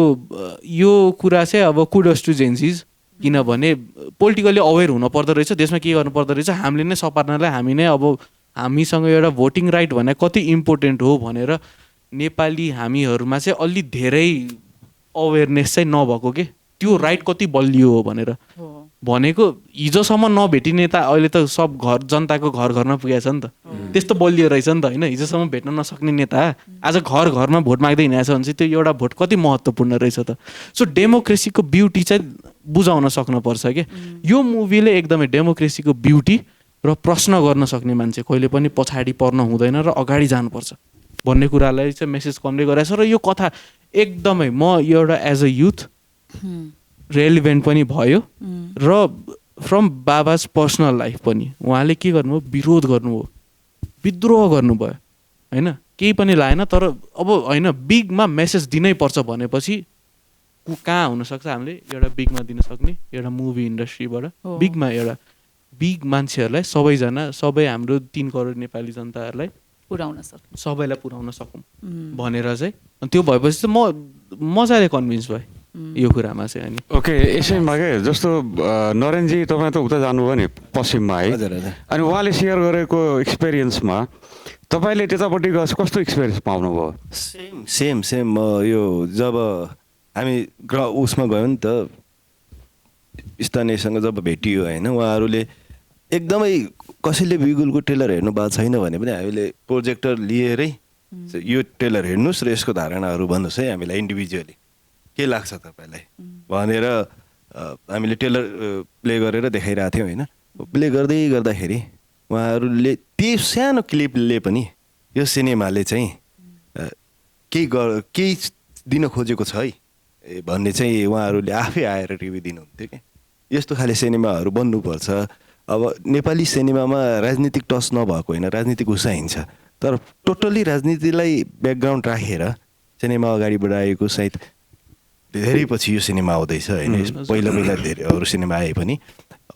यो कुरा चाहिँ अब कुडोस टु जेन्जिज, किनभने पोलिटिकली अवेर हुन पर्दो रहेछ, देशमा के गर्नु पर्दो रहेछ, हामीले नै सपार्नलाई हामी नै अब हामीसँग एउटा भोटिङ राइट भने कति इम्पोर्टेन्ट हो भनेर नेपाली हामीहरूमा चाहिँ अलि धेरै अवेरनेस चाहिँ नभएको के, त्यो राइट कति बलियो हो भनेर। भनेको हिजोसम्म नभेटिने नेता अहिले त सब जनताको घरमा पुगेको छ नि त, त्यस्तो बलियो रहेछ नि त होइन। हिजोसम्म भेट्न नसक्ने नेता आज घरमा भोट माग्दै हिँडेको छ भने चाहिँ त्यो एउटा भोट कति महत्त्वपूर्ण रहेछ त। सो डेमोक्रेसीको ब्युटी चाहिँ बुझाउन सक्नुपर्छ कि यो मुभीले एकदमै डेमोक्रेसीको ब्युटी र प्रश्न गर्न सक्ने मान्छे कहिले पनि पछाडि पर्न हुँदैन र अगाडि जानुपर्छ भन्ने कुरालाई चाहिँ मेसेज कन्भे गरेछ। र यो कथा एकदमै म एउटा एज अ युथ रेलिभेन्ट पनि भयो र फ्रम बाबाज पर्सनल लाइफ पनि उहाँले के गर्नुभयो, विरोध गर्नुभयो, विद्रोह गर्नुभयो होइन, केही पनि लागेन। तर अब होइन बिगमा मेसेज दिनै पर्छ भनेपछि कहाँ हुनसक्छ हामीले एउटा बिगमा दिन सक्ने एउटा मुभी इन्डस्ट्रीबाट हो। बिगमा एउटा बिग मान्छेहरूलाई सबैजना सबै हाम्रो 3 करोड नेपाली जनताहरूलाई पुर्याउन सक्नु सबैलाई पुर्याउन सकौँ भनेर चाहिँ अनि त्यो भएपछि चाहिँ म मजाले कन्भिन्स भएँ यो कुरामा चाहिँ। अनि ओके यसैमा के जस्तो नरेनजी तपाईँ त उता जानुभयो नि पश्चिममा है हजुर हजुर अनि उहाँले सेयर गरेको एक्सपिरियन्समा तपाईँले त्यतापट्टि गएपछि कस्तो एक्सपिरियन्स पाउनुभयो? सेम सेम म यो जब हामी उसमा गयो नि त स्थानीयसँग जब भेटियो होइन उहाँहरूले एकदमै कसैले बिगुलको ट्रेलर हेर्नु भएको छैन भने पनि हामीले प्रोजेक्टर लिएरै यो ट्रेलर हेर्नुहोस् र यसको धारणाहरू भन्नुहोस् है हामीलाई इन्डिभिजुअली के लाग्छ तपाईँलाई भनेर हामीले ट्रेलर प्ले गरेर देखाइरहेको थियौँ होइन प्ले गर्दै गर्दाखेरि उहाँहरूले त्यो सानो क्लिपले पनि यो सिनेमाले चाहिँ केही दिन खोजेको छ है भन्ने चाहिँ उहाँहरूले आफै आएर रिभ्यू दिनुहुन्थ्यो कि यस्तो खाले सिनेमाहरू बन्नुपर्छ। अब नेपाली सिनेमामा राजनीतिक टच नभएको होइन राजनीतिक उसाइन्छ तर टोटल्ली राजनीतिलाई ब्याकग्राउन्ड राखेर सिनेमा अगाडि बढाएको सायद धेरै पछि यो सिनेमा आउँदैछ होइन पहिला पहिला धेरै अरू सिनेमा आए पनि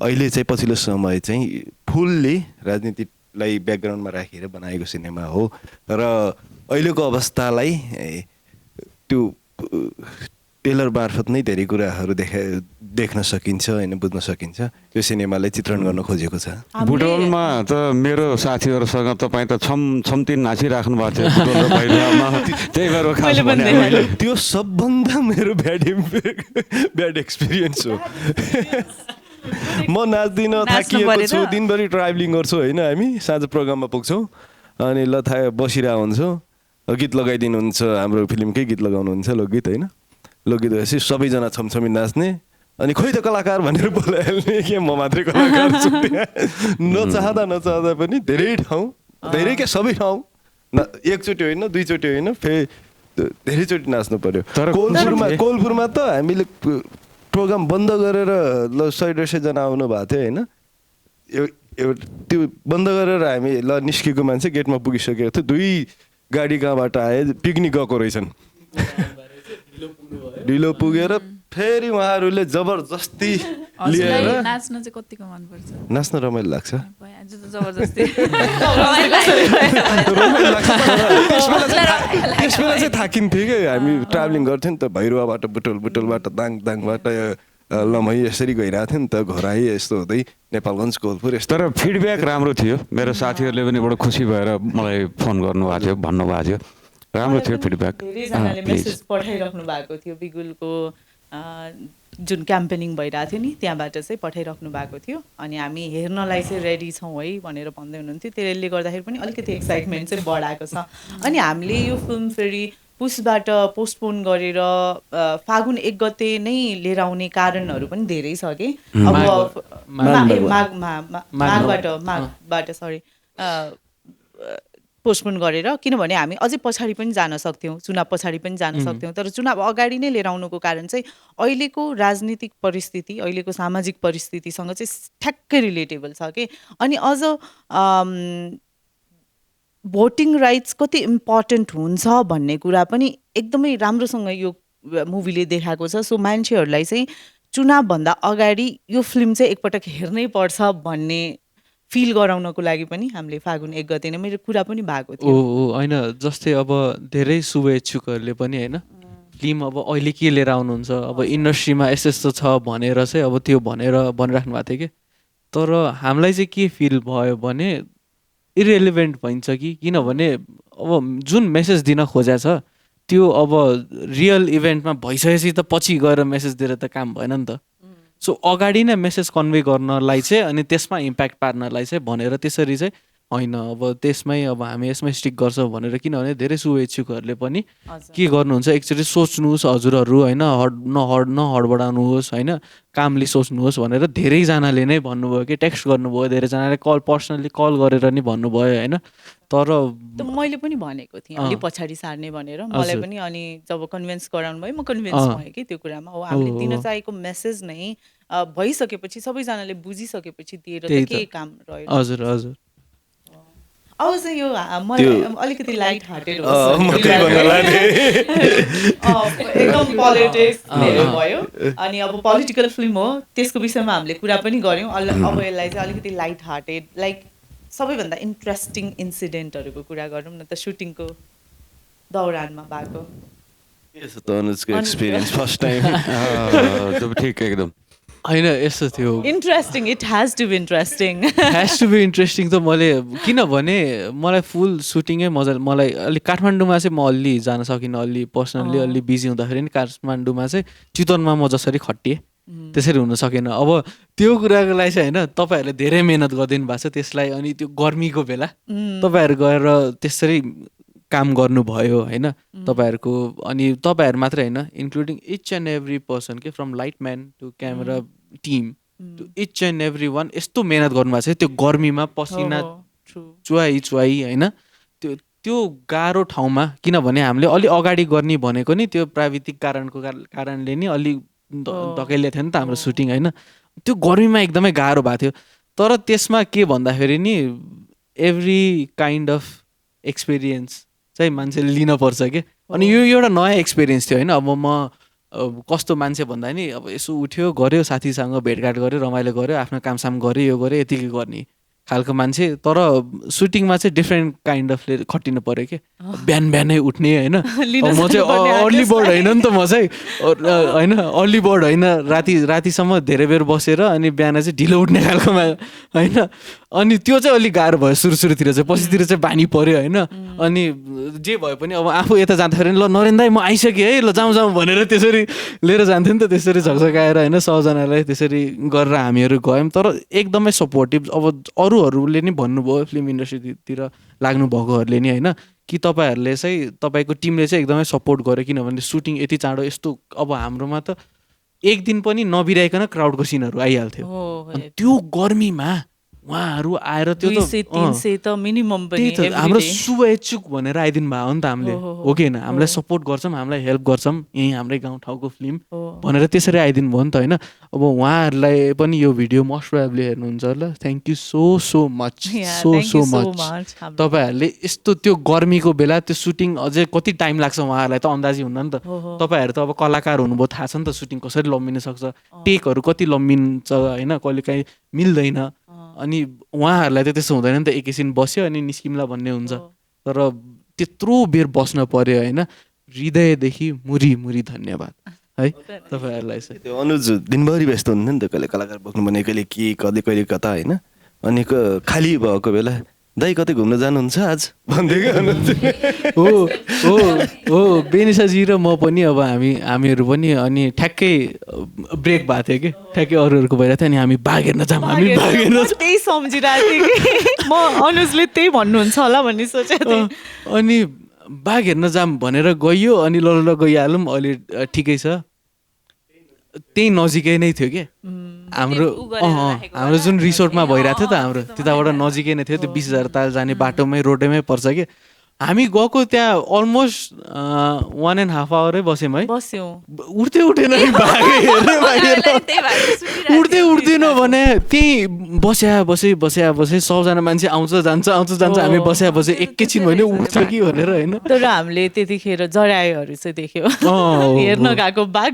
अहिले चाहिँ पछिल्लो समय चाहिँ फुल्ली राजनीतिलाई ब्याकग्राउन्डमा राखेर बनाएको सिनेमा हो र अहिलेको अवस्थालाई त्यो टेलर मार्फत नै धेरै कुराहरू देख्न सकिन्छ होइन बुझ्न सकिन्छ त्यो सिनेमालाई चित्रण गर्न खोजेको छ। बुटवलमा त मेरो साथीहरूसँग तपाईँ त छमछम्ती नाचिराख्नु भएको थियो बुटवल र भैरवमा त्यही भएर खास भने मैले त्यो सबभन्दा मेरो ब्याड एक्सपिरियन्स हो। म नाच्दिनँ थाकिएको छु दिनभरि ट्राभलिङ गर्छु होइन हामी साँझ प्रोग्राममा पुग्छौँ अनि ल बसिरहेको हुन्छौँ गीत लगाइदिनुहुन्छ हाम्रो फिल्मकै गीत लगाउनुहुन्छ लोकगीत होइन लोकगीत भएपछि सबैजना छमछमी नाच्ने अनि खोइ त कलाकार भनेर बोलाइहाल्ने के म मात्रै कलाकार छु नचाहँदा पनि धेरै ठाउँ धेरै के सबै ठाउँ एकचोटि होइन दुईचोटि होइन फेरि धेरैचोटि नाच्नु पर्यो। तर कोलपुरमा त हामीले प्रोग्राम बन्द गरेर ल 100-150जना आउनु भएको थियो होइन त्यो बन्द गरेर हामी ल निस्केको मान्छे गेटमा पुगिसकेको थियो 2 गाडी कहाँबाट आए पिकनिक गएको रहेछन् ढिलो पुगेर फेरि उहाँहरूले जबरजस्ती लिएर नाच्न चाहिँ कतिको मनपर्छ? नाच्न रमाइलो लाग्छ आज त जबरजस्ती त्यसबेला चाहिँ थाकिन्थ्यो कि हामी ट्राभलिङ गर्थ्यौँ नि त भैरुवाबाट बुटोलबाट दाङबाट लमही यसरी गइरहेको थियो नि त घोराई यस्तो हुँदै नेपालगञ्ज कोलपुर यस्तो। तर फिडब्याक राम्रो थियो मेरो साथीहरूले पनि बडो खुसी भएर मलाई फोन गर्नुभएको थियो भन्नुभएको थियो राम्रो थियो फिडब्याक। धेरैजनाले मेसेज पठाइराख्नु भएको थियो बिगुलको जुन क्याम्पेनिङ भइरहेको थियो नि त्यहाँबाट चाहिँ पठाइराख्नु भएको थियो अनि हामी हेर्नलाई चाहिँ रेडी छौँ है भनेर भन्दै हुनुहुन्थ्यो त्यसले गर्दाखेरि पनि अलिकति एक्साइटमेन्ट चाहिँ बढाएको छ। अनि हामीले यो फिल्म फेरि पुसबाट पोस्टपोन गरेर फागुन 1 गते नै लिएर आउने कारणहरू पनि धेरै छ कि अब माघबाट सरी पोस्टपोन गरेर किनभने हामी अझै पछाडि पनि जान सक्थ्यौँ चुनाव पछाडि पनि जान सक्थ्यौँ तर चुनाव अगाडि नै लिएर आउनुको कारण चाहिँ अहिलेको राजनीतिक परिस्थिति अहिलेको सामाजिक परिस्थितिसँग चाहिँ ठ्याक्कै रिलेटेबल छ कि अनि अझ भोटिङ राइट्स कति इम्पोर्टेन्ट हुन्छ भन्ने कुरा पनि एकदमै राम्रोसँग यो मुभीले देखाएको छ। सो मान्छेहरूलाई चाहिँ चुनावभन्दा अगाडि यो फिल्म चाहिँ एकपटक हेर्नै पर्छ भन्ने फिल गराउनको लागि पनि हामीले फागुन 1 गते नै मेरो कुरा पनि भएको थियो। होइन जस्तै अब धेरै शुभेच्छुकहरूले पनि होइन फिल्म अब अहिले के लिएर आउनुहुन्छ अब इन्डस्ट्रीमा यस्तो छ भनेर चाहिँ अब त्यो भनिराख्नु भएको थियो कि तर हामीलाई चाहिँ के फिल भयो भने इरेलिभेन्ट भइन्छ कि किनभने अब जुन मेसेज दिन खोजेको छ त्यो अब रियल इभेन्टमा भइसकेपछि त पछि गएर मेसेज दिएर त काम भएन नि त। सो अगाडि नै मेसेज कन्भे गर्नलाई चाहिँ अनि त्यसमा इम्प्याक्ट पार्नलाई चाहिँ भनेर त्यसरी चाहिँ होइन अब त्यसमै अब हामी यसमै स्टिक गर्छौँ भनेर किनभने धेरै शुभेच्छुकहरूले पनि के गर्नुहुन्छ एकचोटि सोच्नुहोस् हजुरहरू होइन नहडबडाउनुहोस् होइन कामले सोच्नुहोस् भनेर धेरैजनाले नै भन्नुभयो कि टेक्स्ट गर्नुभयो धेरैजनाले पर्सनली कल गरेर नि भन्नुभयो होइन। तर मैले पनि भनेको थिएँ अलिक पछाडि सार्ने भनेर मलाई पनि अनि जब कन्भिन्स गराउनु भयो म कन्भिन्स भएँ कि त्यो कुरामा हो हामीले दिन चाहेको मेसेज नै भइसकेपछि सबैजनाले बुझिसकेपछि दिएर त के काम रह्यो। हजुर हजुर अब चाहिँ यो मलाई अलिकति लाइट हार्टेड होस् म त्यही भन्न लाग्थेँ। एकदम पोलिटिक्स धेरै भयो अनि अब पोलिटिकल फिल्म हो त्यसको विषयमा हामीले कुरा पनि गऱ्यौँ अब यसलाई चाहिँ अलिकति लाइट हार्टेड लाइक सबैभन्दा इन्ट्रेस्टिङ इन्सिडेन्टहरूको कुरा गरौँ न त सुटिङको दौरानमा भएको यसो त अनुजको एक्सपिरियन्स फर्स्ट टाइम त्यो ठिक एकदम होइन यस्तो थियो interesting it has to be interesting has to be interesting त मैले किनभने मलाई फुल सुटिङै मजा मलाई अलि काठमाडौँमा चाहिँ म अलि जान सकिनँ अलि पर्सनल्ली अलि बिजी हुँदाखेरि नि काठमाडौँमा चाहिँ चितवनमा म जसरी खटिएँ त्यसरी हुन सकेन अब त्यो कुराको लागि चाहिँ होइन तपाईँहरूले धेरै मिहिनेत गरिदिनु भएको छ त्यसलाई अनि त्यो गर्मीको बेला तपाईँहरू गएर त्यसरी काम गर्नुभयो होइन तपाईँहरूको अनि तपाईँहरू मात्रै होइन including each and every person के from lightman to camera team to each and every one यस्तो मिहिनेत गर्नुभएको छ त्यो गर्मीमा पसिना चुहाई होइन त्यो गाह्रो ठाउँमा किनभने हामीले अलि अगाडि गर्ने भनेको नि त्यो प्राविधिक कारणले नि अलि धकेलिएको थियो नि त हाम्रो सुटिङ होइन त्यो गर्मीमा एकदमै गाह्रो भएको थियो तर त्यसमा के भन्दाखेरि नि एभ्री काइन्ड अफ एक्सपिरियन्स चाहिँ मान्छेले लिनपर्छ कि अनि यो एउटा नयाँ एक्सपिरियन्स थियो होइन अब म कस्तो मान्छे भन्दा नि अब यसो उठ्यो गऱ्यो साथीसँग भेटघाट गऱ्यो रमाइलो गऱ्यो आफ्नो कामसाम गऱ्यो यो गऱ्यो यतिकै गर्ने खालको मान्छे तर सुटिङमा चाहिँ डिफ्रेन्ट काइन्ड अफले खटिनु पऱ्यो कि बिहानै उठ्ने होइन म चाहिँ अर्ली बर्ड होइन नि त म चाहिँ होइन अर्ली बर्ड होइन रातिसम्म धेरै बेर बसेर अनि बिहान चाहिँ ढिलो उठ्ने खालकोमा होइन अनि त्यो चाहिँ अलिक गाह्रो भयो सुरुतिर चाहिँ पछितिर चाहिँ बानी पऱ्यो होइन अनि जे भए पनि अब आफू यता जाँदाखेरि ल नरेन दाइ म आइसकेँ है ल जाउँ भनेर त्यसरी लिएर जान्थ्यो नि त त्यसरी झकझकाएर होइन सबजनालाई त्यसरी गरेर हामीहरू गयौँ तर एकदमै सपोर्टिभ अब अरूहरूले नि भन्नुभयो फिल्म इन्डस्ट्रीतिर लाग्नु भएकोहरूले नि होइन कि तपाईँहरूले चाहिँ तपाईँको टिमले चाहिँ एकदमै सपोर्ट गर्यो किनभने सुटिङ यति चाँडो यस्तो अब हाम्रोमा त एक दिन पनि नबिराइकन क्राउडको सिनहरू आइहाल्थ्यो त्यो गर्मीमा उहाँहरू आएर त्यो त मिनिमम पनि हाम्रो शुभेच्छुक भनेर आइदिनु भयो नि त हामीले हो कि होइन हामीलाई सपोर्ट गर्छौँ हामीलाई हेल्प गर्छौँ यहीँ हाम्रै गाउँठाउँको फिल्म भनेर त्यसरी आइदिनु भयो नि त होइन अब उहाँहरूलाई पनि यो भिडियो मोस्ट प्रोबेबली हेर्नुहुन्छ ल थ्याङ्क यू सो मच तपाईँहरूले यस्तो त्यो गर्मीको बेला त्यो सुटिङ अझै कति टाइम लाग्छ उहाँहरूलाई त अन्दाजी हुन्न नि त तपाईँहरू त अब कलाकार हुनुभयो थाहा छ नि त सुटिङ कसरी लम्बिन सक्छ टेकहरू कति लम्बिन्छ होइन कहिले काहीँ मिल्दैन अनि उहाँहरूलाई त त्यसो हुँदैन नि त एकैछिन बस्यो अनि निस्किम्ला भन्ने हुन्छ तर त्यत्रो बेर बस्न पर्यो होइन हृदयदेखि मुरी धन्यवाद है तपाईँहरूलाई चाहिँ त्यो अनुज दिनभरि व्यस्त हुनुहुन्थ्यो नि त कहिले कलाकार बोक्नु भने कहिले के कहिले कता होइन अनि खाली भएको बेला दाइ कतै घुम्न जानुहुन्छ आज भन्दै हो बेनिसाजी र म पनि अब हामीहरू पनि अनि ठ्याक्कै ब्रेक भएको थियो कि ठ्याक्कै अरूहरूको भइरहेको थियो अनि हामी बाघ हेर्न जाऊँ त्यही सम्झिरहेको थिएँ कि म अनुजले त्यही भन्नुहुन्छ होला भन्ने सोचेको थिएँ अनि बाघ हेर्न जाऊँ भनेर गइयो अनि ल गइहालौँ अहिले ठिकै छ त्यही नजिकै नै थियो कि हाम्रो जुन रिसोर्टमा भइरहेको थियो त हाम्रो त्यताबाट नजिकै नै थियो त्यो 20,000 ताल जाने बाटोमै रोडैमै पर्छ कि हामी गएको त्यहाँ अलमोस्ट 1.5 आवरै बस्यौँ है उठ्दै उठेन उठ्दैन भने त्यही बसे सबजना मान्छे आउँछ जान्छ हामी बसे एकैछिन भने उठ्छ कि भनेर होइन तर हामीले त्यतिखेर जरायोहरू चाहिँ देख्यो हेर्न गएको बाघ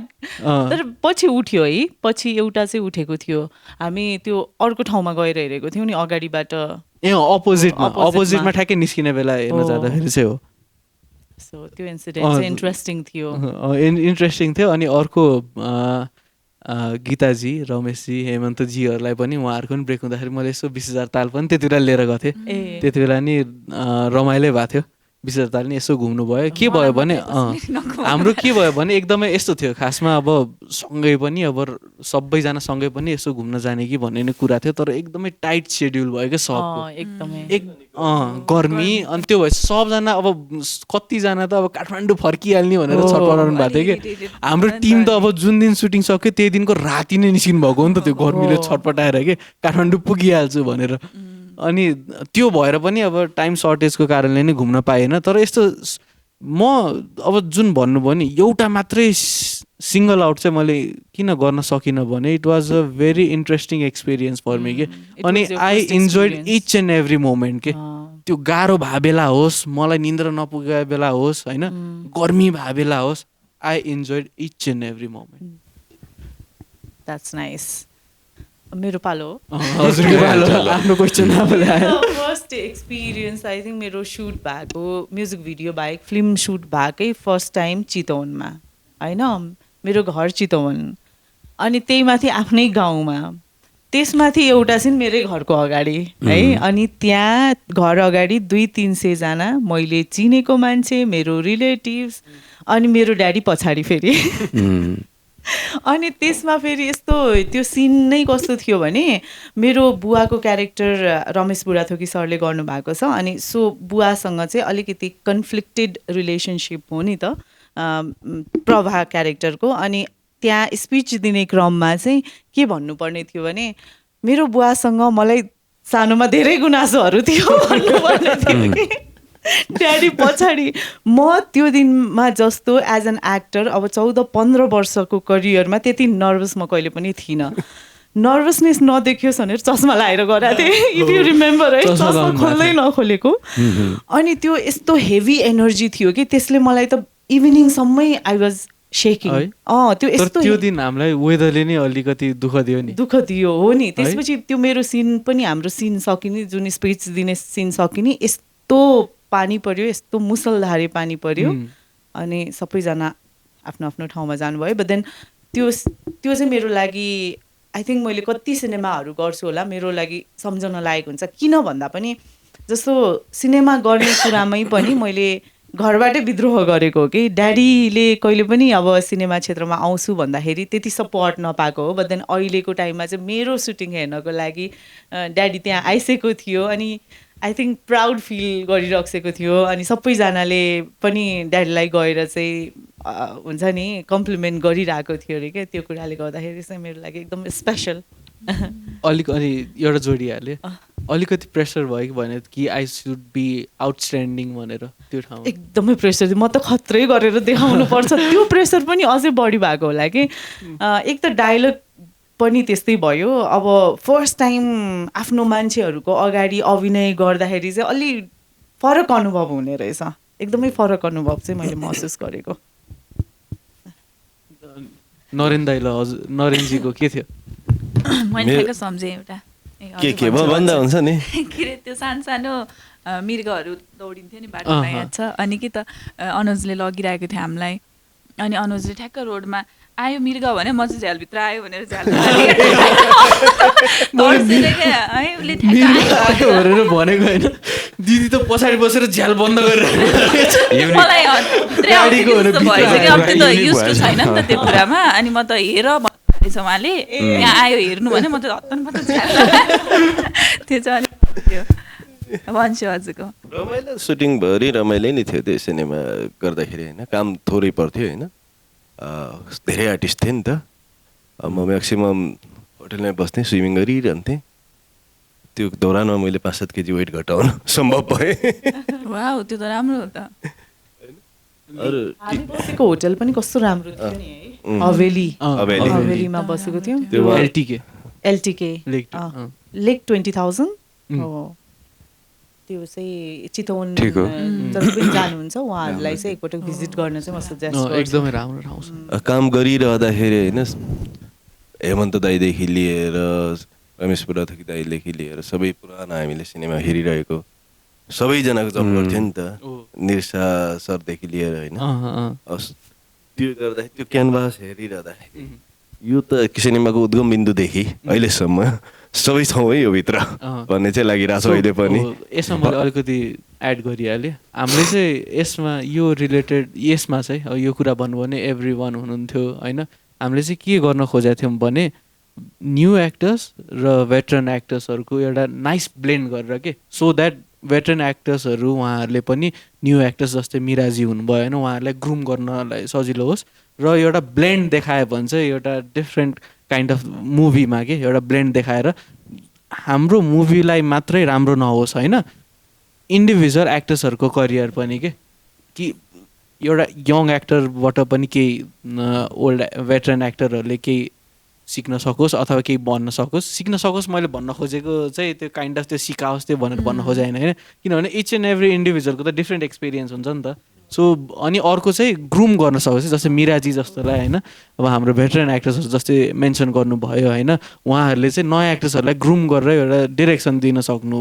तर पछि उठ्यो है पछि एउटा चाहिँ उठेको थियो हामी त्यो अर्को ठाउँमा गएर हेरेको थियौँ नि अगाडिबाट अपोजिटमा ठ्याक्कै निस्किने बेला हेर्न जाँदाखेरि चाहिँ हो सो त्यो इन्सिडेन्ट चाहिँ इन्ट्रेस्टिङ थियो अनि अर्को गीताजी रमेशजी हेमन्तजीहरूलाई पनि उहाँहरूको पनि ब्रेक हुँदाखेरि मैले यसो 20,000 ताल पनि त्यति बेला लिएर गएको थिएँ त्यति बेला नि रमाइलो भएको थियो 20,000 ताल नि यसो घुम्नु भयो के भयो भने हाम्रो के भयो भने एकदमै यस्तो थियो खासमा अब सँगै पनि अब सबैजना सँगै पनि यसो घुम्न जाने कि भन्ने नै कुरा थियो तर एकदमै टाइट सेड्युल भयो क्या सबको गर्मी अनि त्यो भए सबजना अब कतिजना त अब काठमाडौँ फर्किहाल्ने भनेर छटपटाउनु भएको थियो कि हाम्रो टिम त अब जुन दिन सुटिङ सक्यो त्यही दिनको राति नै निस्किनु भएको हो नि त त्यो गर्मीले छटपटाएर कि काठमाडौँ पुगिहाल्छु भनेर अनि त्यो भएर पनि अब टाइम सर्टेजको कारणले नै घुम्न पाएन तर यस्तो म अब जुन भन्नुभयो नि एउटा मात्रै सिङ्गल आउट चाहिँ मैले किन गर्न सकिनँ भने it was a very interesting experience for me के अनि I enjoyed each and every moment के त्यो गाह्रो भए बेला होस्, मलाई निन्द्रा नपुगे बेला होस् होइन, गर्मी भए बेला होस्, I enjoyed each and every moment. That's nice. मेरो पालो हो। हजुरको पालो, आफ्नो क्वेसन आफूले आयो। फर्स्ट एक्सपिरियन्स आई थिङ्क मेरो सुट भएको म्युजिक भिडियो बाहेक फिल्म सुट भएकै फर्स्ट टाइम चितवनमा होइन, मेरो घर चितवन, अनि त्यही माथि आफ्नै गाउँमा, त्यसमाथि एउटा सिन मेरै घरको अगाडि है, अनि त्यहाँ घर अगाडि 200-300 जना मैले चिनेको मान्छे, मेरो रिलेटिभ्स, अनि मेरो ड्याडी पछाडि फेरि। अनि त्यसमा फेरि यस्तो त्यो सिन नै कस्तो थियो भने मेरो बुवाको क्यारेक्टर रमेश बुढाथोकी सरले गर्नुभएको छ, अनि सो बुवासँग चाहिँ अलिकति कन्फ्लिक्टेड रिलेसनसिप हो नि त प्रभा क्यारेक्टरको। अनि त्यहाँ स्पिच दिने क्रममा चाहिँ के भन्नुपर्ने थियो भने मेरो बुवासँग मलाई सानोमा धेरै गुनासोहरू थियो भन्नुपर्ने थियो कि ड्याडी पछाडि। म त्यो दिनमा जस्तो एज एन एक्टर अब 14-15 वर्षको करियरमा त्यति नर्भस म कहिले पनि थिइनँ। नर्भसनेस नदेखियोस् भनेर चस्मा लगाएर गराएको थिएँ, इफ यु रिमेम्बर है, चस्मा खोल्दै नखोलेको। अनि त्यो यस्तो हेभी एनर्जी थियो कि त्यसले मलाई त इभिनिङसम्मै आई वाज सेकिङ। त्यो यस्तो त्यो दिन हामीलाई वेदरले नै अलिकति दुःख दियो नि, दुःख दियो हो नि। त्यसपछि त्यो मेरो सिन पनि, हाम्रो सिन सकिने, जुन स्पिच दिने सिन सकिने, यस्तो पानी पर्यो, यस्तो मुसलधारे पानी पर्यो, अनि सबैजना आफ्नो आफ्नो ठाउँमा जानुभयो। बट देन त्यो चाहिँ मेरो लागि आई थिङ्क मैले कति सिनेमाहरू गर्छु होला, मेरो लागि सम्झन लागेको हुन्छ। किन भन्दा पनि जस्तो सिनेमा गर्ने कुरामै पनि मैले घरबाटै विद्रोह गरेको हो कि ड्याडीले कहिले पनि अब सिनेमा क्षेत्रमा आउँछु भन्दाखेरि त्यति सपोर्ट नपाएको हो। बट देन अहिलेको टाइममा चाहिँ मेरो सुटिङ हेर्नको लागि ड्याडी त्यहाँ आइसकेको थियो, अनि आई थिङ्क प्राउड फिल गरिरहेको थियो, अनि सबैजनाले पनि ड्याडीलाई गएर चाहिँ हुन्छ नि कम्प्लिमेन्ट गरिरहेको थियो अरे क्या। त्यो कुराले गर्दाखेरि चाहिँ मेरो लागि एकदम स्पेसल। अनि एउटा जोडिहाल्यो, अलिकति प्रेसर भयो कि भने कि आई सुड बी आउटस्ट्यान्डिङ भनेर त्यो ठाउँमा? एकदमै प्रेसर थियो, म त खत्रै गरेर देखाउनु पर्छ, त्यो प्रेसर पनि अझै बढी भएको होला कि। एक त डायलग पनि त्यस्तै भयो, अब फर्स्ट टाइम आफ्नो मान्छेहरूको अगाडि अभिनय गर्दाखेरि चाहिँ अलि फरक अनुभव हुने रहेछ, एकदमै फरक अनुभव चाहिँ मैले महसुस गरेको। नरेन दाइला, हजुर नरेनजीको के थियो? मैले ठ्याक्क सम्झेँ एउटा के भन्दा हुन्छ नि के अरे त्यो सानो सानो मृगहरू दौडिन्थ्यो नि बाटोमा, याद छ? अनि कि त अनुजले लगिरहेको थियो हामीलाई, अनि अनुजले ठ्याक्क रोडमा आयो मृग भने म चाहिँ झ्यालभित्र आयो भनेर झ्याल भनेको होइन, दिदी त पछाडि बसेर झ्याल बन्द गरेर मलाई छैन नि त त्यो कुरामा। अनि म त हेर भन्दैछ उहाँले, यहाँ आयो हेर्नु भने म त हत्तन त्यो चाहिँ अलिक भन्छु हजुरको। रमाइलो सुटिङभरि रमाइलो नै थियो त्यो सिनेमा गर्दाखेरि होइन, काम थोरै पर्थ्यो होइन, धेरै आर्टिस्ट थिए नि त। म म्याक्सिमम् होटलमै बस्थेँ, स्विमिङ गरिरहन्थेँ। त्यो दौरानमा मैले 5-7 केजी वेट घटाउन सम्भव भएँ। वाउ, त्यो त राम्रो हो त। अरू हामी बसेको होटल पनि कस्तो राम्रो थियो नि है, हवेलीमा बसेको थियौँ। एलटिके लेक 20,000 हो, त्यो चाहिँ चितवन जति पनि जानुहुन्छ उहाँहरूलाई चाहिँ एकपटक भिजिट गर्न चाहिँ म सजेस्ट गर्छु। एकदमै राम्रो ठाउँ छ। काम गरिरहँदाखेरि होइन, हेमन्त दाईदेखि लिएर रमेश बुढाथोकी दाईदेखि लिएर सबै पुरानो हामीले सिनेमा हेरिरहेको सबैजनाको जब गर्थ्यो नि त, निर्सा सरदेखि लिएर होइन। त्यो गर्दाखेरि त्यो क्यानभास हेरिरहँदाखेरि यो त सिनेमाको उद्गम बिन्दुदेखि अहिलेसम्म सबै छौँ है यो भित्र भन्ने चाहिँ लागिरहेको छ अहिले पनि। यसमा मैले अलिकति एड गरिहालेँ, हामीले चाहिँ यसमा यो रिलेटेड यसमा चाहिँ यो कुरा भन्नु भने एभ्री वान हुनुहुन्थ्यो होइन। हामीले चाहिँ के गर्न खोजेको थियौँ भने न्यू एक्टर्स र भेटरन एक्टर्सहरूको एउटा नाइस ब्लेन्ड गरेर के, सो द्याट भेटरन एक्टर्सहरू उहाँहरूले पनि न्यू एक्टर्स जस्तै मिराजी हुनुभयो होइन, उहाँहरूलाई ग्रुम गर्नलाई सजिलो होस्, र एउटा ब्लेन्ड देखायो भने चाहिँ एउटा डिफ्रेन्ट काइन्ड अफ मुभीमा के एउटा ब्लेन्ड देखाएर हाम्रो मुभीलाई मात्रै राम्रो नहोस् होइन, इन्डिभिजुअल एक्टर्सहरूको करियर पनि के कि एउटा यङ एक्टरबाट पनि केही ओल्ड भेटरन एक्टरहरूले केही सिक्न सकोस् अथवा केही बन्न सकोस्। सिक्न सकोस् मैले भन्न खोजेको चाहिँ त्यो काइन्ड अफ त्यो सिकाओस् त्यो भनेर भन्न खोजेँ होइन, किनभने इच एन्ड एभ्री इन्डिभिजुअलको त डिफ्रेन्ट एक्सपिरियन्स हुन्छ नि त। सो अनि अर्को चाहिँ ग्रुम गर्न सकोस्, जस्तै मिराजी जस्तोलाई होइन, अब हाम्रो भेटरेन एक्ट्रेसहरू जस्तै मेन्सन गर्नुभयो होइन, उहाँहरूले चाहिँ नयाँ एक्ट्रेसहरूलाई ग्रुम गरेर एउटा डिरेक्सन दिन सक्नु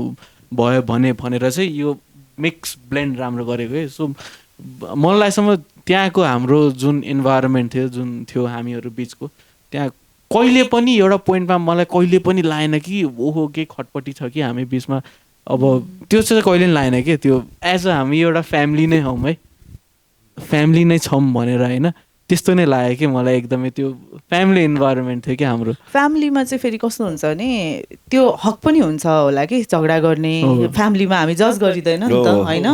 भयो भनेर चाहिँ यो मिक्स ब्लेन्ड राम्रो गरेको है। सो मलाई लागेसम्म त्यहाँको हाम्रो जुन इन्भाइरोमेन्ट थियो, जुन थियो हामीहरू बिचको, त्यहाँ कहिले पनि एउटा पोइन्टमा मलाई कहिले पनि लागेन कि ओहो केही खटपटी छ कि हामी बिचमा। अब त्यो चाहिँ कहिले पनि लागेन कि त्यो एज अ हामी एउटा फ्यामिली नै हौँ है, फ्यामिली नै छौँ भनेर होइन, त्यस्तो नै लाग्यो कि मलाई एकदमै त्यो फ्यामिली इन्भाइरोमेन्ट थियो कि हाम्रो। फ्यामिलीमा चाहिँ फेरि कस्तो हुन्छ भने त्यो हक पनि हुन्छ होला कि झगडा गर्ने, फ्यामिलीमा हामी जज गरिँदैन नि त होइन।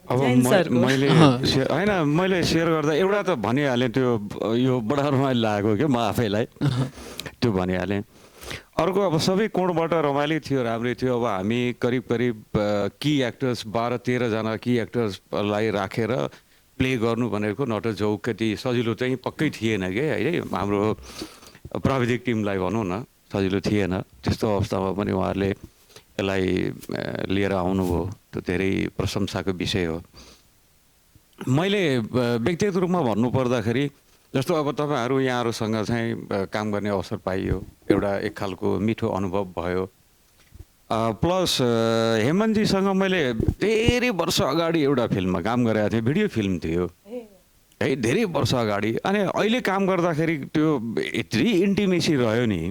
अब मैले होइन मैले सेयर गर्दा एउटा त भनिहालेँ, त्यो यो बडा रमाइलो लागेको क्या म आफैलाई, त्यो भनिहालेँ। अर्को अब सबै कोणबाट रमाइलो थियो, राम्रै थियो। अब हामी करिब की एक्टर्स 12-13 जना की एक्टर्सलाई राखेर प्ले गर्नु भनेको नट झौकति सजिलो चाहिँ पक्कै थिएन कि है। हाम्रो प्राविधिक टिमलाई भनौँ न सजिलो थिएन। त्यस्तो अवस्थामा पनि उहाँहरूले यसलाई लिएर आउनुभयो, त्यो धेरै प्रशंसाको विषय हो। मैले व्यक्तिगत रूपमा भन्नुपर्दाखेरि जस्तो अब तपाईँहरू यहाँहरूसँग चाहिँ काम गर्ने अवसर पाइयो, एउटा एक खालको मिठो अनुभव भयो। प्लस हेमन्तजीसँग मैले धेरै वर्ष अगाडि एउटा फिल्ममा काम गरेको थिएँ, भिडियो फिल्म थियो है, धेरै वर्ष अगाडि। अनि अहिले काम गर्दाखेरि त्यो यति इन्टिमेसी रह्यो नि,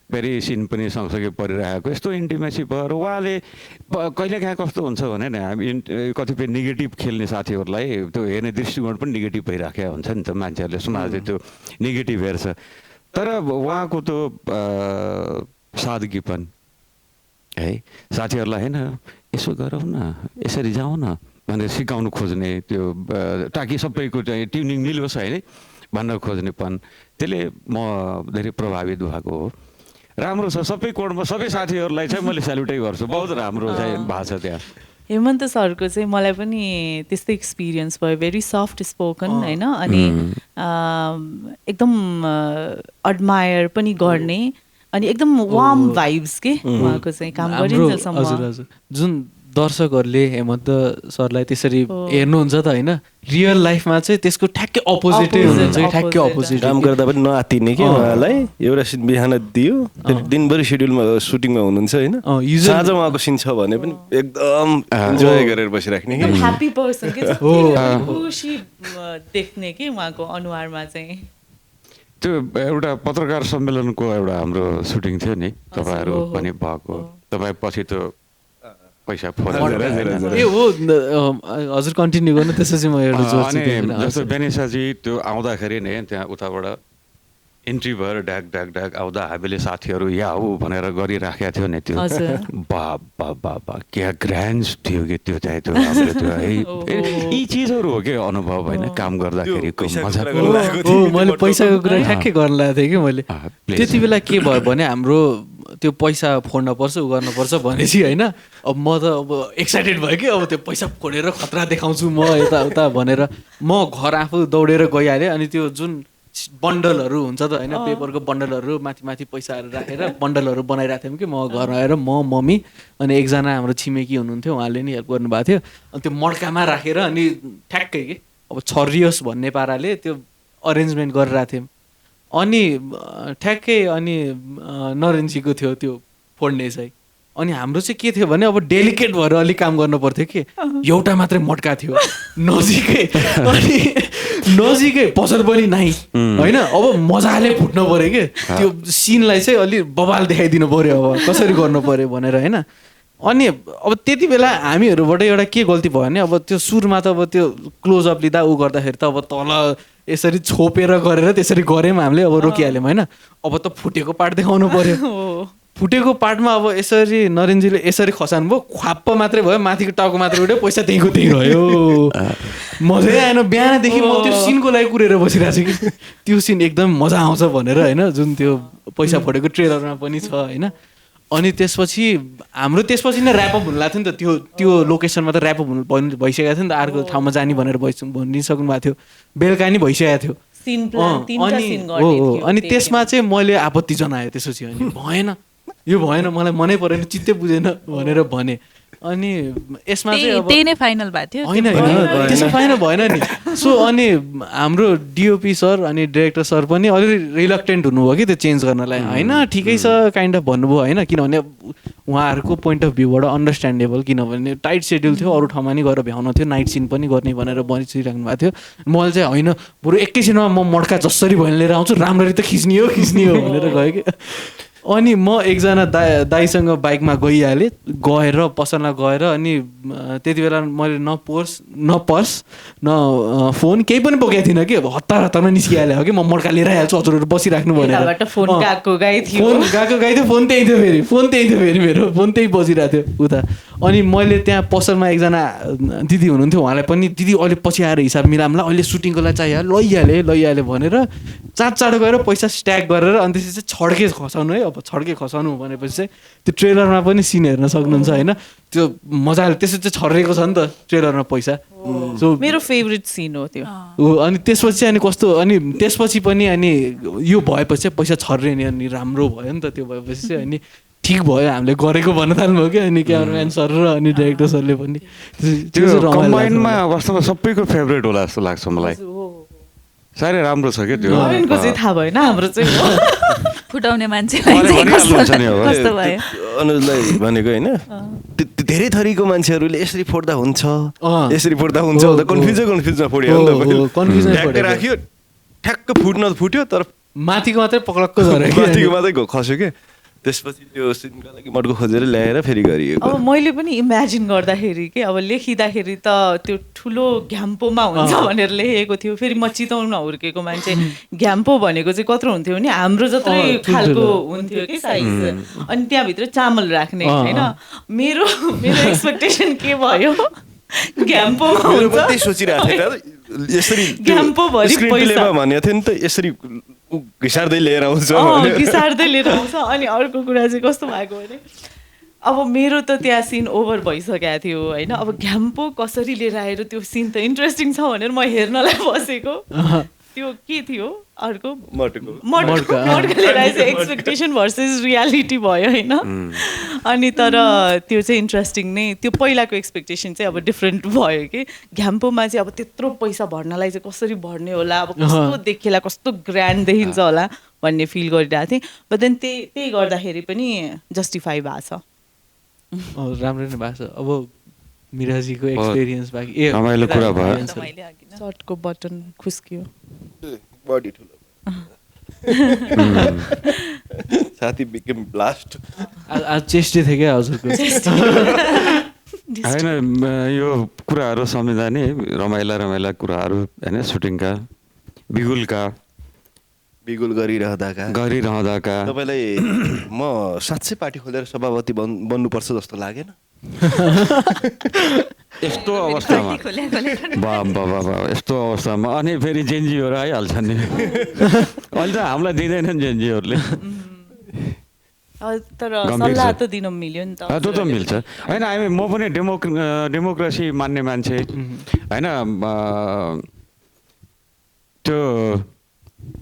फेरि सिन पनि सँगसँगै परिरहेको, यस्तो इन्टिमेसी भएर उहाँले कहिलेकाहीँ कस्तो हुन्छ भने नि हामी कतिपय नेगेटिभ खेल्ने साथीहरूलाई त्यो हेर्ने दृष्टिकोण पनि नेगेटिभ भइराखेको हुन्छ नि त, मान्छेहरूले समाजले त्यो नेगेटिभ हेर्छ। तर उहाँको त्यो सादगीपन है, साथीहरूलाई होइन यसो गरौँ न, यसरी जाउँ न भनेर सिकाउनु खोज्ने, त्यो ताकि सबैको चाहिँ ट्युनिङ मिलोस् होइन भन्न खोज्नेपन, त्यसले म धेरै प्रभावित भएको हो। राम्रो छ सबै कोणमा, सबै साथीहरूलाई चाहिँ मैले सेल्युटै गर्छु, बहुत राम्रो चाहिँ भएको छ त्यहाँ। हेमन्त सरको चाहिँ मलाई पनि त्यस्तै एक्सपिरियन्स भयो, भेरी सफ्ट स्पोकन होइन, अनि एकदम एडमायर पनि गर्ने, अनि एकदम वार्म भाइब्स के उहाँको चाहिँ काम गरिन्जेलसम्म। हजुर हजुर, जुन दर्शकहरूले हेमन्त सरलाई त्यसरी हेर्नुहुन्छ त होइन, रियल लाइफमा चाहिँ त्यसको ठ्याक्कै अपोजिटै हुन्छ कि, ठ्याक्कै अपोजिट। काम गर्दा पनि नआत्तिने कि उहाँलाई, एउटा सिन बिहान दियो, दिनभरि सेड्युलमा सुटिङमा हुनुहुन्छ होइन, साँझ उहाँको सिन छ भने पनि एकदम इन्जोय गरेर बसिराख्ने कि, ह्याप्पी पर्सन के खुसी देख्ने कि उहाँको अनुहारमा चाहिँ। त्यो एउटा पत्रकार सम्मेलनको एउटा हाम्रो सुटिङ थियो नि, तपाईँहरू पनि भएको, तपाईँ पछि त्यो पैसा ए हो हजुर कन्टिन्यू गर्नु, त्यसपछि म एउटा जोड्छु। अनि जस्तो बेनिसाजी त्यो आउँदाखेरि नै त्यहाँ उताबाट इन्ट्री भएर ढ्याक ढ्याक ढ्याक आउँदा हामीले साथीहरू या हो भनेर गरिराखेको थियो नि, त्यो बा बा बा बा क्या ग्रान्ड थियो कि त्यो चाहिँ त्यो हाम्रो त्यो है, यी चिजहरू हो कि अनुभव होइन काम गर्दाखेरिको मजा। मैले पैसाको कुरा ठ्याक्कै गर्न लागेको थिएँ कि मैले, त्यति बेला के भयो भने हाम्रो त्यो पैसा फोड्न पर्छ उ गर्नुपर्छ भनेपछि होइन, अब म त अब एक्साइटेड भयो कि अब त्यो पैसा फोडेर खतरा देखाउँछु म यताउता भनेर म घर आफू दौडेर गइहालेँ। अनि त्यो जुन बन्डलहरू हुन्छ त होइन, पेपरको बन्डलहरू माथि माथि पैसाहरू राखेर बन्डलहरू बनाइरहेको थियौँ कि, म घर आएर म मम्मी अनि एकजना हाम्रो छिमेकी हुनुहुन्थ्यो, उहाँले नि हेल्प गर्नुभएको थियो। अनि त्यो मड्कामा राखेर अनि ठ्याक्कै कि अब छरियोस् भन्ने पाराले त्यो अरेन्जमेन्ट गरिरहेको थियौँ। अनि ठ्याक्कै अनि नरेन्जीको थियो त्यो फोड्ने चाहिँ। अनि हाम्रो चाहिँ के थियो भने अब डेलिकेट भएर अलिक काम गर्नु पर्थ्यो कि, एउटा मात्रै मट्का थियो नजिकै, अनि नजिकै पसल पनि नाइ होइन, अब मजाले फुट्नु पऱ्यो कि त्यो सिनलाई चाहिँ अलिक बबाल देखाइदिनु पऱ्यो, अब कसरी गर्नु पऱ्यो भनेर होइन। अनि अब त्यति बेला हामीहरूबाट एउटा के गल्ती भयो भने, अब त्यो सुरुमा त अब त्यो क्लोजअप लिँदा ऊ गर्दाखेरि त अब तल यसरी छोपेर गरेर त्यसरी गऱ्यौँ हामीले, अब रोकिहाल्यौँ होइन। अब त फुटेको पार्ट देखाउनु पऱ्यो, फुटेको पार्टमा अब यसरी नरेन्जीले यसरी खसानु भयो, ख्वाप्प मात्रै भयो, माथिको टाउको मात्रै उठ्यो, पैसा त्यहीँको त्यहीँ रह्यो। मजै आएन, बिहानदेखि म त्यो सिनको लागि कुरेर बसिरहेको छु कि त्यो सिन एकदम मजा आउँछ भनेर होइन, जुन त्यो पैसा फोडेको ट्रेलरमा पनि छ होइन। अनि त्यसपछि हाम्रो त्यसपछि नै ऱ्यापअप हुनु लाग्थ्यो नि त, त्यो लोकेसनमा त ऱ्यापअप भइसकेको थियो नि त, अर्को ठाउँमा जाने भनेर भनिसक्नु भएको थियो, बेलुका नि भइसकेको थियो। सीन प्लान तीनटा सीन गर्ने थियो अनि त्यसमा चाहिँ मैले आपत्ति जनाएँ त्यसपछि अनि भएन यो भएन मलाई मनै परेन चित्तै बुझेन भनेर भने अनि यसमा चाहिँ अब त्यही नै फाइनल भएको थियो होइन होइन त्यसमा फाइनल भएन नि सो अनि हाम्रो डिओपी सर अनि डिरेक्टर सर पनि अलिकति रिलक्टेन्ट हुनुभयो कि त्यो चेन्ज गर्नलाई होइन ठिकै छ काइन्ड अफ भन्नुभयो होइन किनभने उहाँहरूको पोइन्ट अफ भ्यूबाट अन्डरस्ट्यान्डेबल किनभने टाइट सेड्युल थियो अरू ठाउँमा नि गएर भ्याउनु थियो नाइट सिन पनि गर्ने भनेर बसिराख्नु भएको थियो मैले चाहिँ होइन बरु एकैछिनमा म मड्का जसरी भयो लिएर आउँछु राम्ररी त खिच्ने हो भनेर गएँ कि अनि म एकजना दाईसँग बाइकमा गइहालेँ गएर पसलमा गएर अनि त्यति बेला मैले न पर्स न फोन केही पनि बोकेको थिइनँ कि हतारमा निस्किहाल्यो कि म मड्का लिएर आइहाल्छु हजुरहरू बसिराख्नु भनेर फोन गएको गाई थियो फोन त्यही थियो फेरि मेरो फोन त्यही बसिरहेको थियो उता अनि मैले त्यहाँ पसलमा एकजना दिदी हुनुहुन्थ्यो उहाँलाई पनि दिदी अहिले पछि आएर हिसाब मिलाउँला अहिले सुटिङको लागि चाहियो लैहालेँ भनेर चाँडो गएर पैसा स्ट्याक गरेर अनि त्यसपछि चाहिँ छड्के खसाउनु है अब छड्के खसाउनु भनेपछि चाहिँ त्यो ट्रेलरमा पनि सिन हेर्न सक्नुहुन्छ होइन त्यो मजाले त्यसो चाहिँ छरेको छ नि त ट्रेलरमा पैसा सो मेरो फेभरेट सिन हो त्यो अनि त्यसपछि अनि कस्तो अनि त्यसपछि पनि अनि यो भएपछि चाहिँ पैसा छर्रे नि अनि राम्रो भयो नि त त्यो भएपछि चाहिँ अनि ठिक भयो हामीले गरेको भन्न थाल्नुभयो कि अनि क्यामराम्यान सर र अनि डाइरेक्टर सरले पनि त्यो कम्बाइनमा वास्तवमा सबैको फेभरेट होला जस्तो लाग्छ मलाई साह्रै राम्रो छ क्या त्यो अरूको चाहिँ थाहा भएन हाम्रो चाहिँ फुटाउने मान्छेलाई चाहिँ कस्तो भयो अनुजलाई भनेको होइन धेरै थरीको मान्छेहरूले यसरी फोड्दा हुन्छ यसरी फोड्दा हुन्छ कन्फ्युजमा फोड्यो ट्याक्क राख्यो ठ्याक्क फुट्यो तर माथिको मात्रै पक्लक्क झऱ्यो माथिको मात्रै खस्यो क्या त्यसपछि त्यो सिनका लागि मड्को खोजेर ल्याएर फेरि गरियो अब मैले पनि इमेजिन गर्दाखेरि के अब लेखिँदाखेरि त त्यो ठुलो घ्याम्पोमा हुन्छ भनेर लेखेको थियो फेरि म चिताउन हुर्केको मान्छे घ्याम्पो भनेको चाहिँ कत्रो हुन्थ्यो भने हाम्रो जत्रै खालको हुन्थ्यो कि साइज अनि त्यहाँभित्र चामल राख्ने होइन मेरो एक्सपेक्टेसन के भयो घ्याम्पोमा हुन्छ सोचिरहेको थिएँ यसरी घ्याम्पोभरि पैसा भनेको थियो नि त यसरी घिसार्दै लिएर आउँछ अनि अर्को कुरा चाहिँ कस्तो भएको भने अब मेरो त त्यहाँ सिन ओभर भइसकेको थियो होइन अब घ्याम्पो कसरी लिएर आएर त्यो सिन त इन्ट्रेस्टिङ छ भनेर म हेर्नलाई बसेको त्यो के थियो अर्को मड्का लिएर आएछ एक्सपेक्टेसन भर्सेस रियालिटी भयो होइन अनि तर त्यो चाहिँ इन्ट्रेस्टिङ नै त्यो पहिलाको एक्सपेक्टेसन चाहिँ अब डिफ्रेन्ट भयो कि घ्याम्पोमा चाहिँ अब त्यत्रो पैसा भर्नलाई चाहिँ कसरी भर्ने होला अब कस्तो देखिएला कस्तो ग्रान्ड देखिन्छ होला भन्ने फिल गरिरहेको थिएँ बट देन त्यही गर्दाखेरि पनि जस्टिफाई भएको छ राम्रो नै भएको छ अब मिराजीको एक्सपिरियन्स बाँकी रमाइलो कुरा भयो सर्टको बटन खुस्कियो बडी ठुलो साथी बिकेम ब्लास्ट आज चेस्टै थियो क्या हजुरको होइन यो कुराहरू सम्झिँदा नि रमाइला कुराहरू होइन सुटिङका बिगुल गरिरहँदाका तपाईँलाई म साँच्चै पार्टी खोलेर सभापति बन्नुपर्छ जस्तो लागेन यस्तो अवस्थामा यस्तो अवस्थामा अनि फेरि जेन्जीहरू आइहाल्छन् नि अहिले त हामीलाई दिँदैनन् जेन्जीहरूले तर सल्लाह त दिन मिल्यो नि त त्यो त मिल्छ होइन म पनि डेमोक्रेसी मान्ने मान्छे होइन त्यो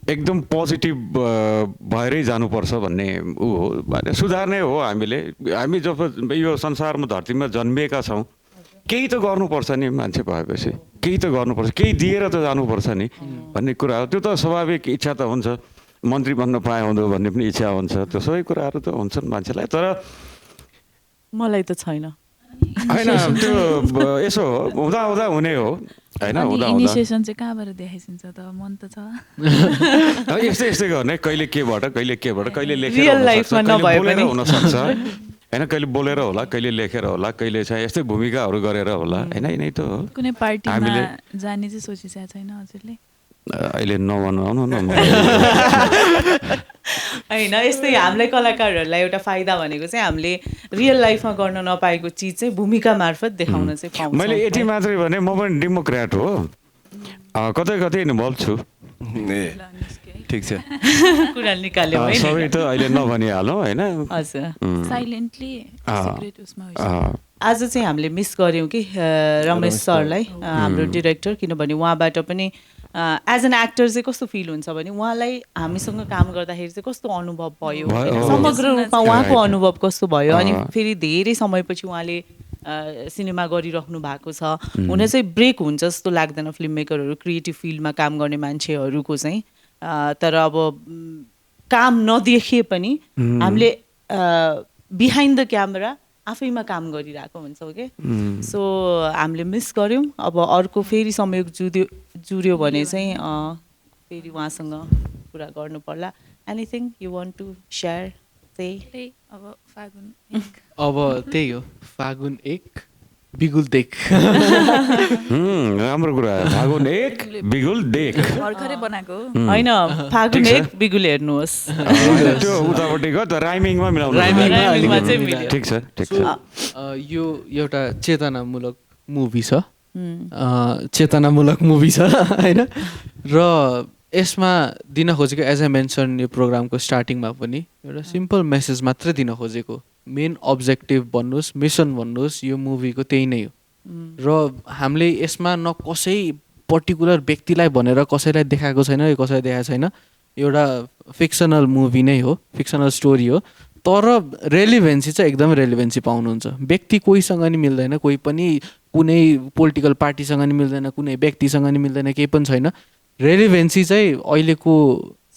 एकदम पोजिटिभ भएरै जानुपर्छ भन्ने ऊ हो सुधार्ने हो हामी जब यो संसारमा धरतीमा जन्मिएका छौँ केही त गर्नुपर्छ नि मान्छे भएपछि केही त गर्नुपर्छ केही दिएर त जानुपर्छ नि भन्ने कुरा हो त्यो त स्वाभाविक इच्छा त हुन्छ मन्त्री बन्न पाए हुँदो भन्ने पनि इच्छा हुन्छ त्यो सबै कुराहरू त हुन्छन् मान्छेलाई तर मलाई त छैन होइन त्यो यसो हुँदा हुने हो होइन इनिसिएसन चाहिँ कहाँबाट देखाइसिन्छ त मन त छ यस्तै गर्ने कहिले केबाट कहिले रियल लाइफमा नभए पनि हुनसक्छ होइन कहिले बोलेर होला कहिले लेखेर होला कहिले चाहिँ यस्तै भूमिकाहरू गरेर होला होइन यिनै त हो कुनै पार्टीमा जाने चाहिँ सोचिसकेको छैन हजुरले अहिले नभन्नु न होइन यस्तै हामीलाई कलाकारहरूलाई एउटा फाइदा भनेको चाहिँ हामीले रियल लाइफमा गर्न नपाएको चिज चाहिँ भूमिका मार्फत देखाउन चाहिँ पाउँछ मैले यति मात्रै भने म पनि डेमोक्रेट हो कतै इन्भल्भ छु ठिक छ कुरा निकाल्यो है सबै त अहिले नभनिहालौँ होइन हजुर साइलेन्टली सिक्रेट उसमा आज चाहिँ हामीले मिस गऱ्यौँ कि रमेश सरलाई हाम्रो डिरेक्टर, किनभने उहाँबाट पनि एज एन एक्टर चाहिँ कस्तो फिल हुन्छ भने उहाँलाई हामीसँग काम गर्दाखेरि चाहिँ कस्तो अनुभव भयो, समग्र रूपमा उहाँको अनुभव कस्तो भयो, अनि फेरि धेरै समयपछि उहाँले सिनेमा गरिराख्नु भएको छ। हुन चाहिँ ब्रेक हुन्छ जस्तो लाग्दैन फिल्म मेकरहरू, क्रिएटिभ फिल्डमा काम गर्ने मान्छेहरूको चाहिँ। तर अब काम नदेखिए पनि हामीले बिहाइन्ड द क्यामेरा आफैमा काम गरिरहेको हुन्छौँ कि। सो हामीले मिस गऱ्यौँ। अब अर्को फेरि संयोग जुर्यो भने चाहिँ फेरि उहाँसँग कुरा गर्नु पर्ला। Anything you want to share? त्यही अब फागुन 1 अब त्यही हो, फागुन 1 बिगुल देख। राम्रो कुरा। फागुन 1 बिगुल देख भर्खरै बनाएको होइन, फागुन 1 बिगुल हेर्नुहोस्। त्यो उतापट्टिको त राइमिङमा मिलाउनु राइमिङमा चाहिँ मिल्यो। ठिक छ, ठिक छ। यो एउटा चेतनामूलक मुभी छ, चेतनामूलक मुभी छ होइन। र यसमा दिन खोजेको एज ए मेन्सन यो प्रोग्रामको स्टार्टिङमा पनि एउटा सिम्पल मेसेज मात्रै दिन खोजेको। मेन अब्जेक्टिभ भन्नुहोस्, मिसन भन्नुहोस्, यो मुभीको त्यही नै हो। र हामीले यसमा न कसै पर्टिकुलर व्यक्तिलाई भनेर कसैलाई देखाएको छैन, यो कसैलाई देखाएको छैन। एउटा फिक्सनल मुभी नै हो, फिक्सनल स्टोरी हो, तर रेलिभेन्सी चाहिँ एकदम रेलिभेन्सी पाउनुहुन्छ। व्यक्ति कोहीसँग नि मिल्दैन, कोही पनि कुनै पोलिटिकल पार्टीसँग नि मिल्दैन, कुनै व्यक्तिसँग नि मिल्दैन, केही पनि छैन। रेलिभेन्सी चाहिँ अहिलेको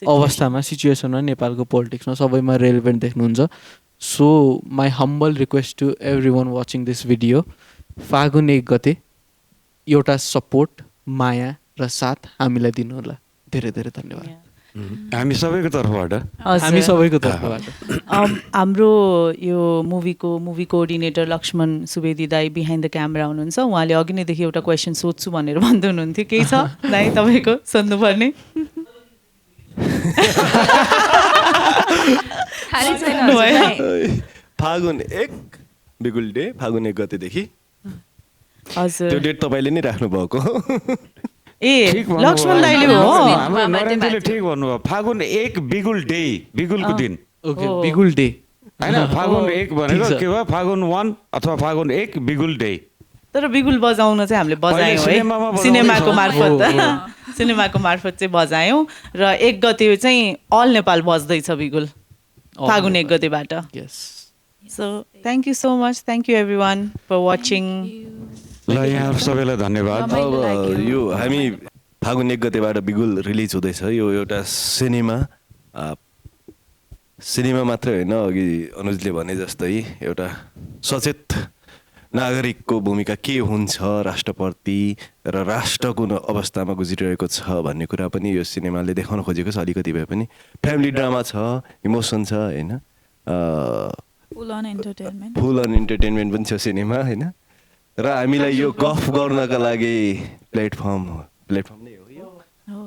अवस्थामा, सिचुएसनमा, नेपालको पोलिटिक्समा सबैमा रेलिभेन्ट देख्नुहुन्छ। So my humble request to everyone watching this video, फागुन 1 गते एउटा सपोर्ट, माया र साथ हामीलाई दिनु होला। धेरै धेरै धन्यवाद हामी सबैको तर्फबाट। हामी सबैको तर्फबाट। हाम्रो यो मुभी कोअर्डिनेटर लक्ष्मण सुवेदी दाई बिहाइन्ड द क्यामेरा हुनुहुन्छ। उहाँले अघि नैदेखि एउटा क्वेसन सोध्छु भनेर भन्दै हुनुहुन्थ्यो। केही छ दाई तपाईँको सोध्नुपर्ने? फागुन 1 बिगुल डे, फागुन 1 गतेदेखि। हजुर, त्यो डेट तपाईँले नै राख्नु भएको। ए लक्ष्मण दाइले हो। हाम्रो नरेन्द्रले ठिक भन्नुभयो। फागुन 1 बिगुल डे, बिगुलको दिन। ओके, बिगुल डे होइन, फागुन 1 भनेको के भयो, फागुन 1 अथवा फागुन 1 बिगुल डे। तर बिगुल बजाउन चाहिँ हामीले बजायौँ है, सिनेमाको मार्फत। सिनेमाको मार्फत चाहिँ बजायौँ। र 1 गते चाहिँ अल नेपाल बज्दैछ बिगुल, फागुन 1 गतेबाट। यस। So thank you so much, thank you everyone for watching. ल यहाँ सबैलाई धन्यवाद। अब यो हामी फागुन 1 गतेबाट बिगुल रिलिज हुँदैछ। यो एउटा सिनेमा मात्रै होइन, अघि अनुजले भने जस्तै एउटा सचेत नागरिकको भूमिका के हुन्छ राष्ट्रप्रति र राष्ट्र कुन अवस्थामा गुज्रिरहेको छ भन्ने कुरा पनि यो सिनेमाले देखाउन खोजेको छ। अलिकति भए पनि फ्यामिली ड्रामा छ, इमोसन छ होइन, फुल अन इन्टरटेनमेन्ट पनि छ सिनेमा होइन। र हामीलाई यो गफ गर्नका लागि प्लेटफर्म नै हो यो,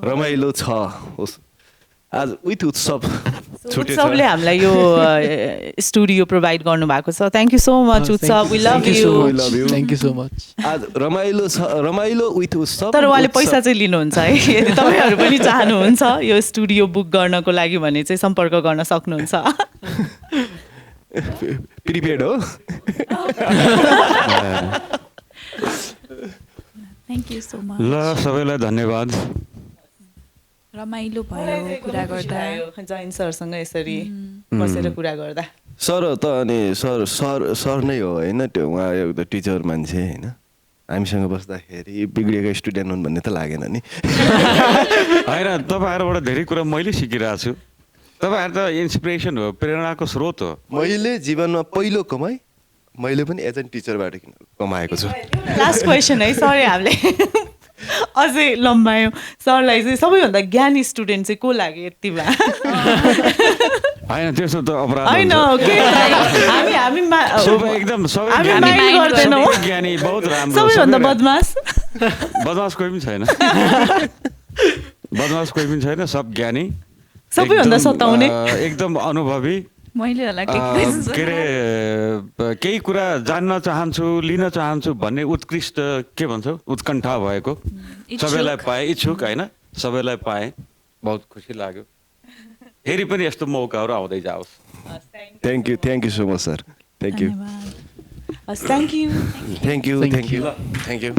रमाइलो छ। आज विथ उत्सव उत्सवले हामीलाई यो स्टुडियो प्रोभाइड गर्नु भएको छ। Thank you so much Utsav, we love you. Thank you so much. आज रमाइलो छ, रमाइलो विथ उत्सव। तर उहाँले पैसा चाहिँ लिनुहुन्छ है, यदि तपाईँहरू पनि चाहनुहुन्छ यो स्टुडियो बुक गर्नको लागि भने चाहिँ सम्पर्क गर्न सक्नुहुन्छ। प्रिपेड हो। Thank you so much. ल सबैलाई धन्यवाद। रमाइलो भयो कुरा गर्दा, जैन सरसँग यसरी बसेर कुरा गर्दा। सर त अनि सर नै हो होइन, त्यो उहाँ एउटा टिचर मान्छे होइन। हामीसँग बस्दाखेरि बिग्रिएका स्टुडेन्ट हुन् भन्ने त लागेन नि। होइन, तपाईँहरूबाट धेरै कुरा मैले सिकिरहेको छु। तपाईँहरू त इन्सपिरेसन हो, प्रेरणाको स्रोत हो। मैले जीवनमा पहिलो कमाइ मैले पनि एज एन टिचरबाट कमाएको छु। लास्ट क्वेसन है, सरी हामीले अझै लम्बायौँ। सरलाई चाहिँ सबैभन्दा ज्ञानी स्टुडेन्ट चाहिँ को लाग्यो यतिमा? होइन त्यस्तो त अपराध होइन, सबै एकदम सबै हामी माइन्ड गर्दैनौँ। ज्ञानी, बहुत राम्रो। सबैभन्दा बदमास बदमास कोही पनि छैन, बदमास कोही पनि छैन, सब ज्ञानी, सबैभन्दा सताउने, एकदम अनुभवी। मैले होला के अरे केही कुरा जान्न चाहन्छु, लिन चाहन्छु भन्ने उत्कृष्ट के भन्छौ, उत्कण्ठा भएको, सबैलाई पाएँ, इच्छुक होइन, सबैलाई पाएँ, बहुत खुसी लाग्यो। फेरि पनि यस्तो मौकाहरू आउँदै जाओस्। Thank you so much sir, thank you. हस् thank you thank you Thank thank you you. Thank you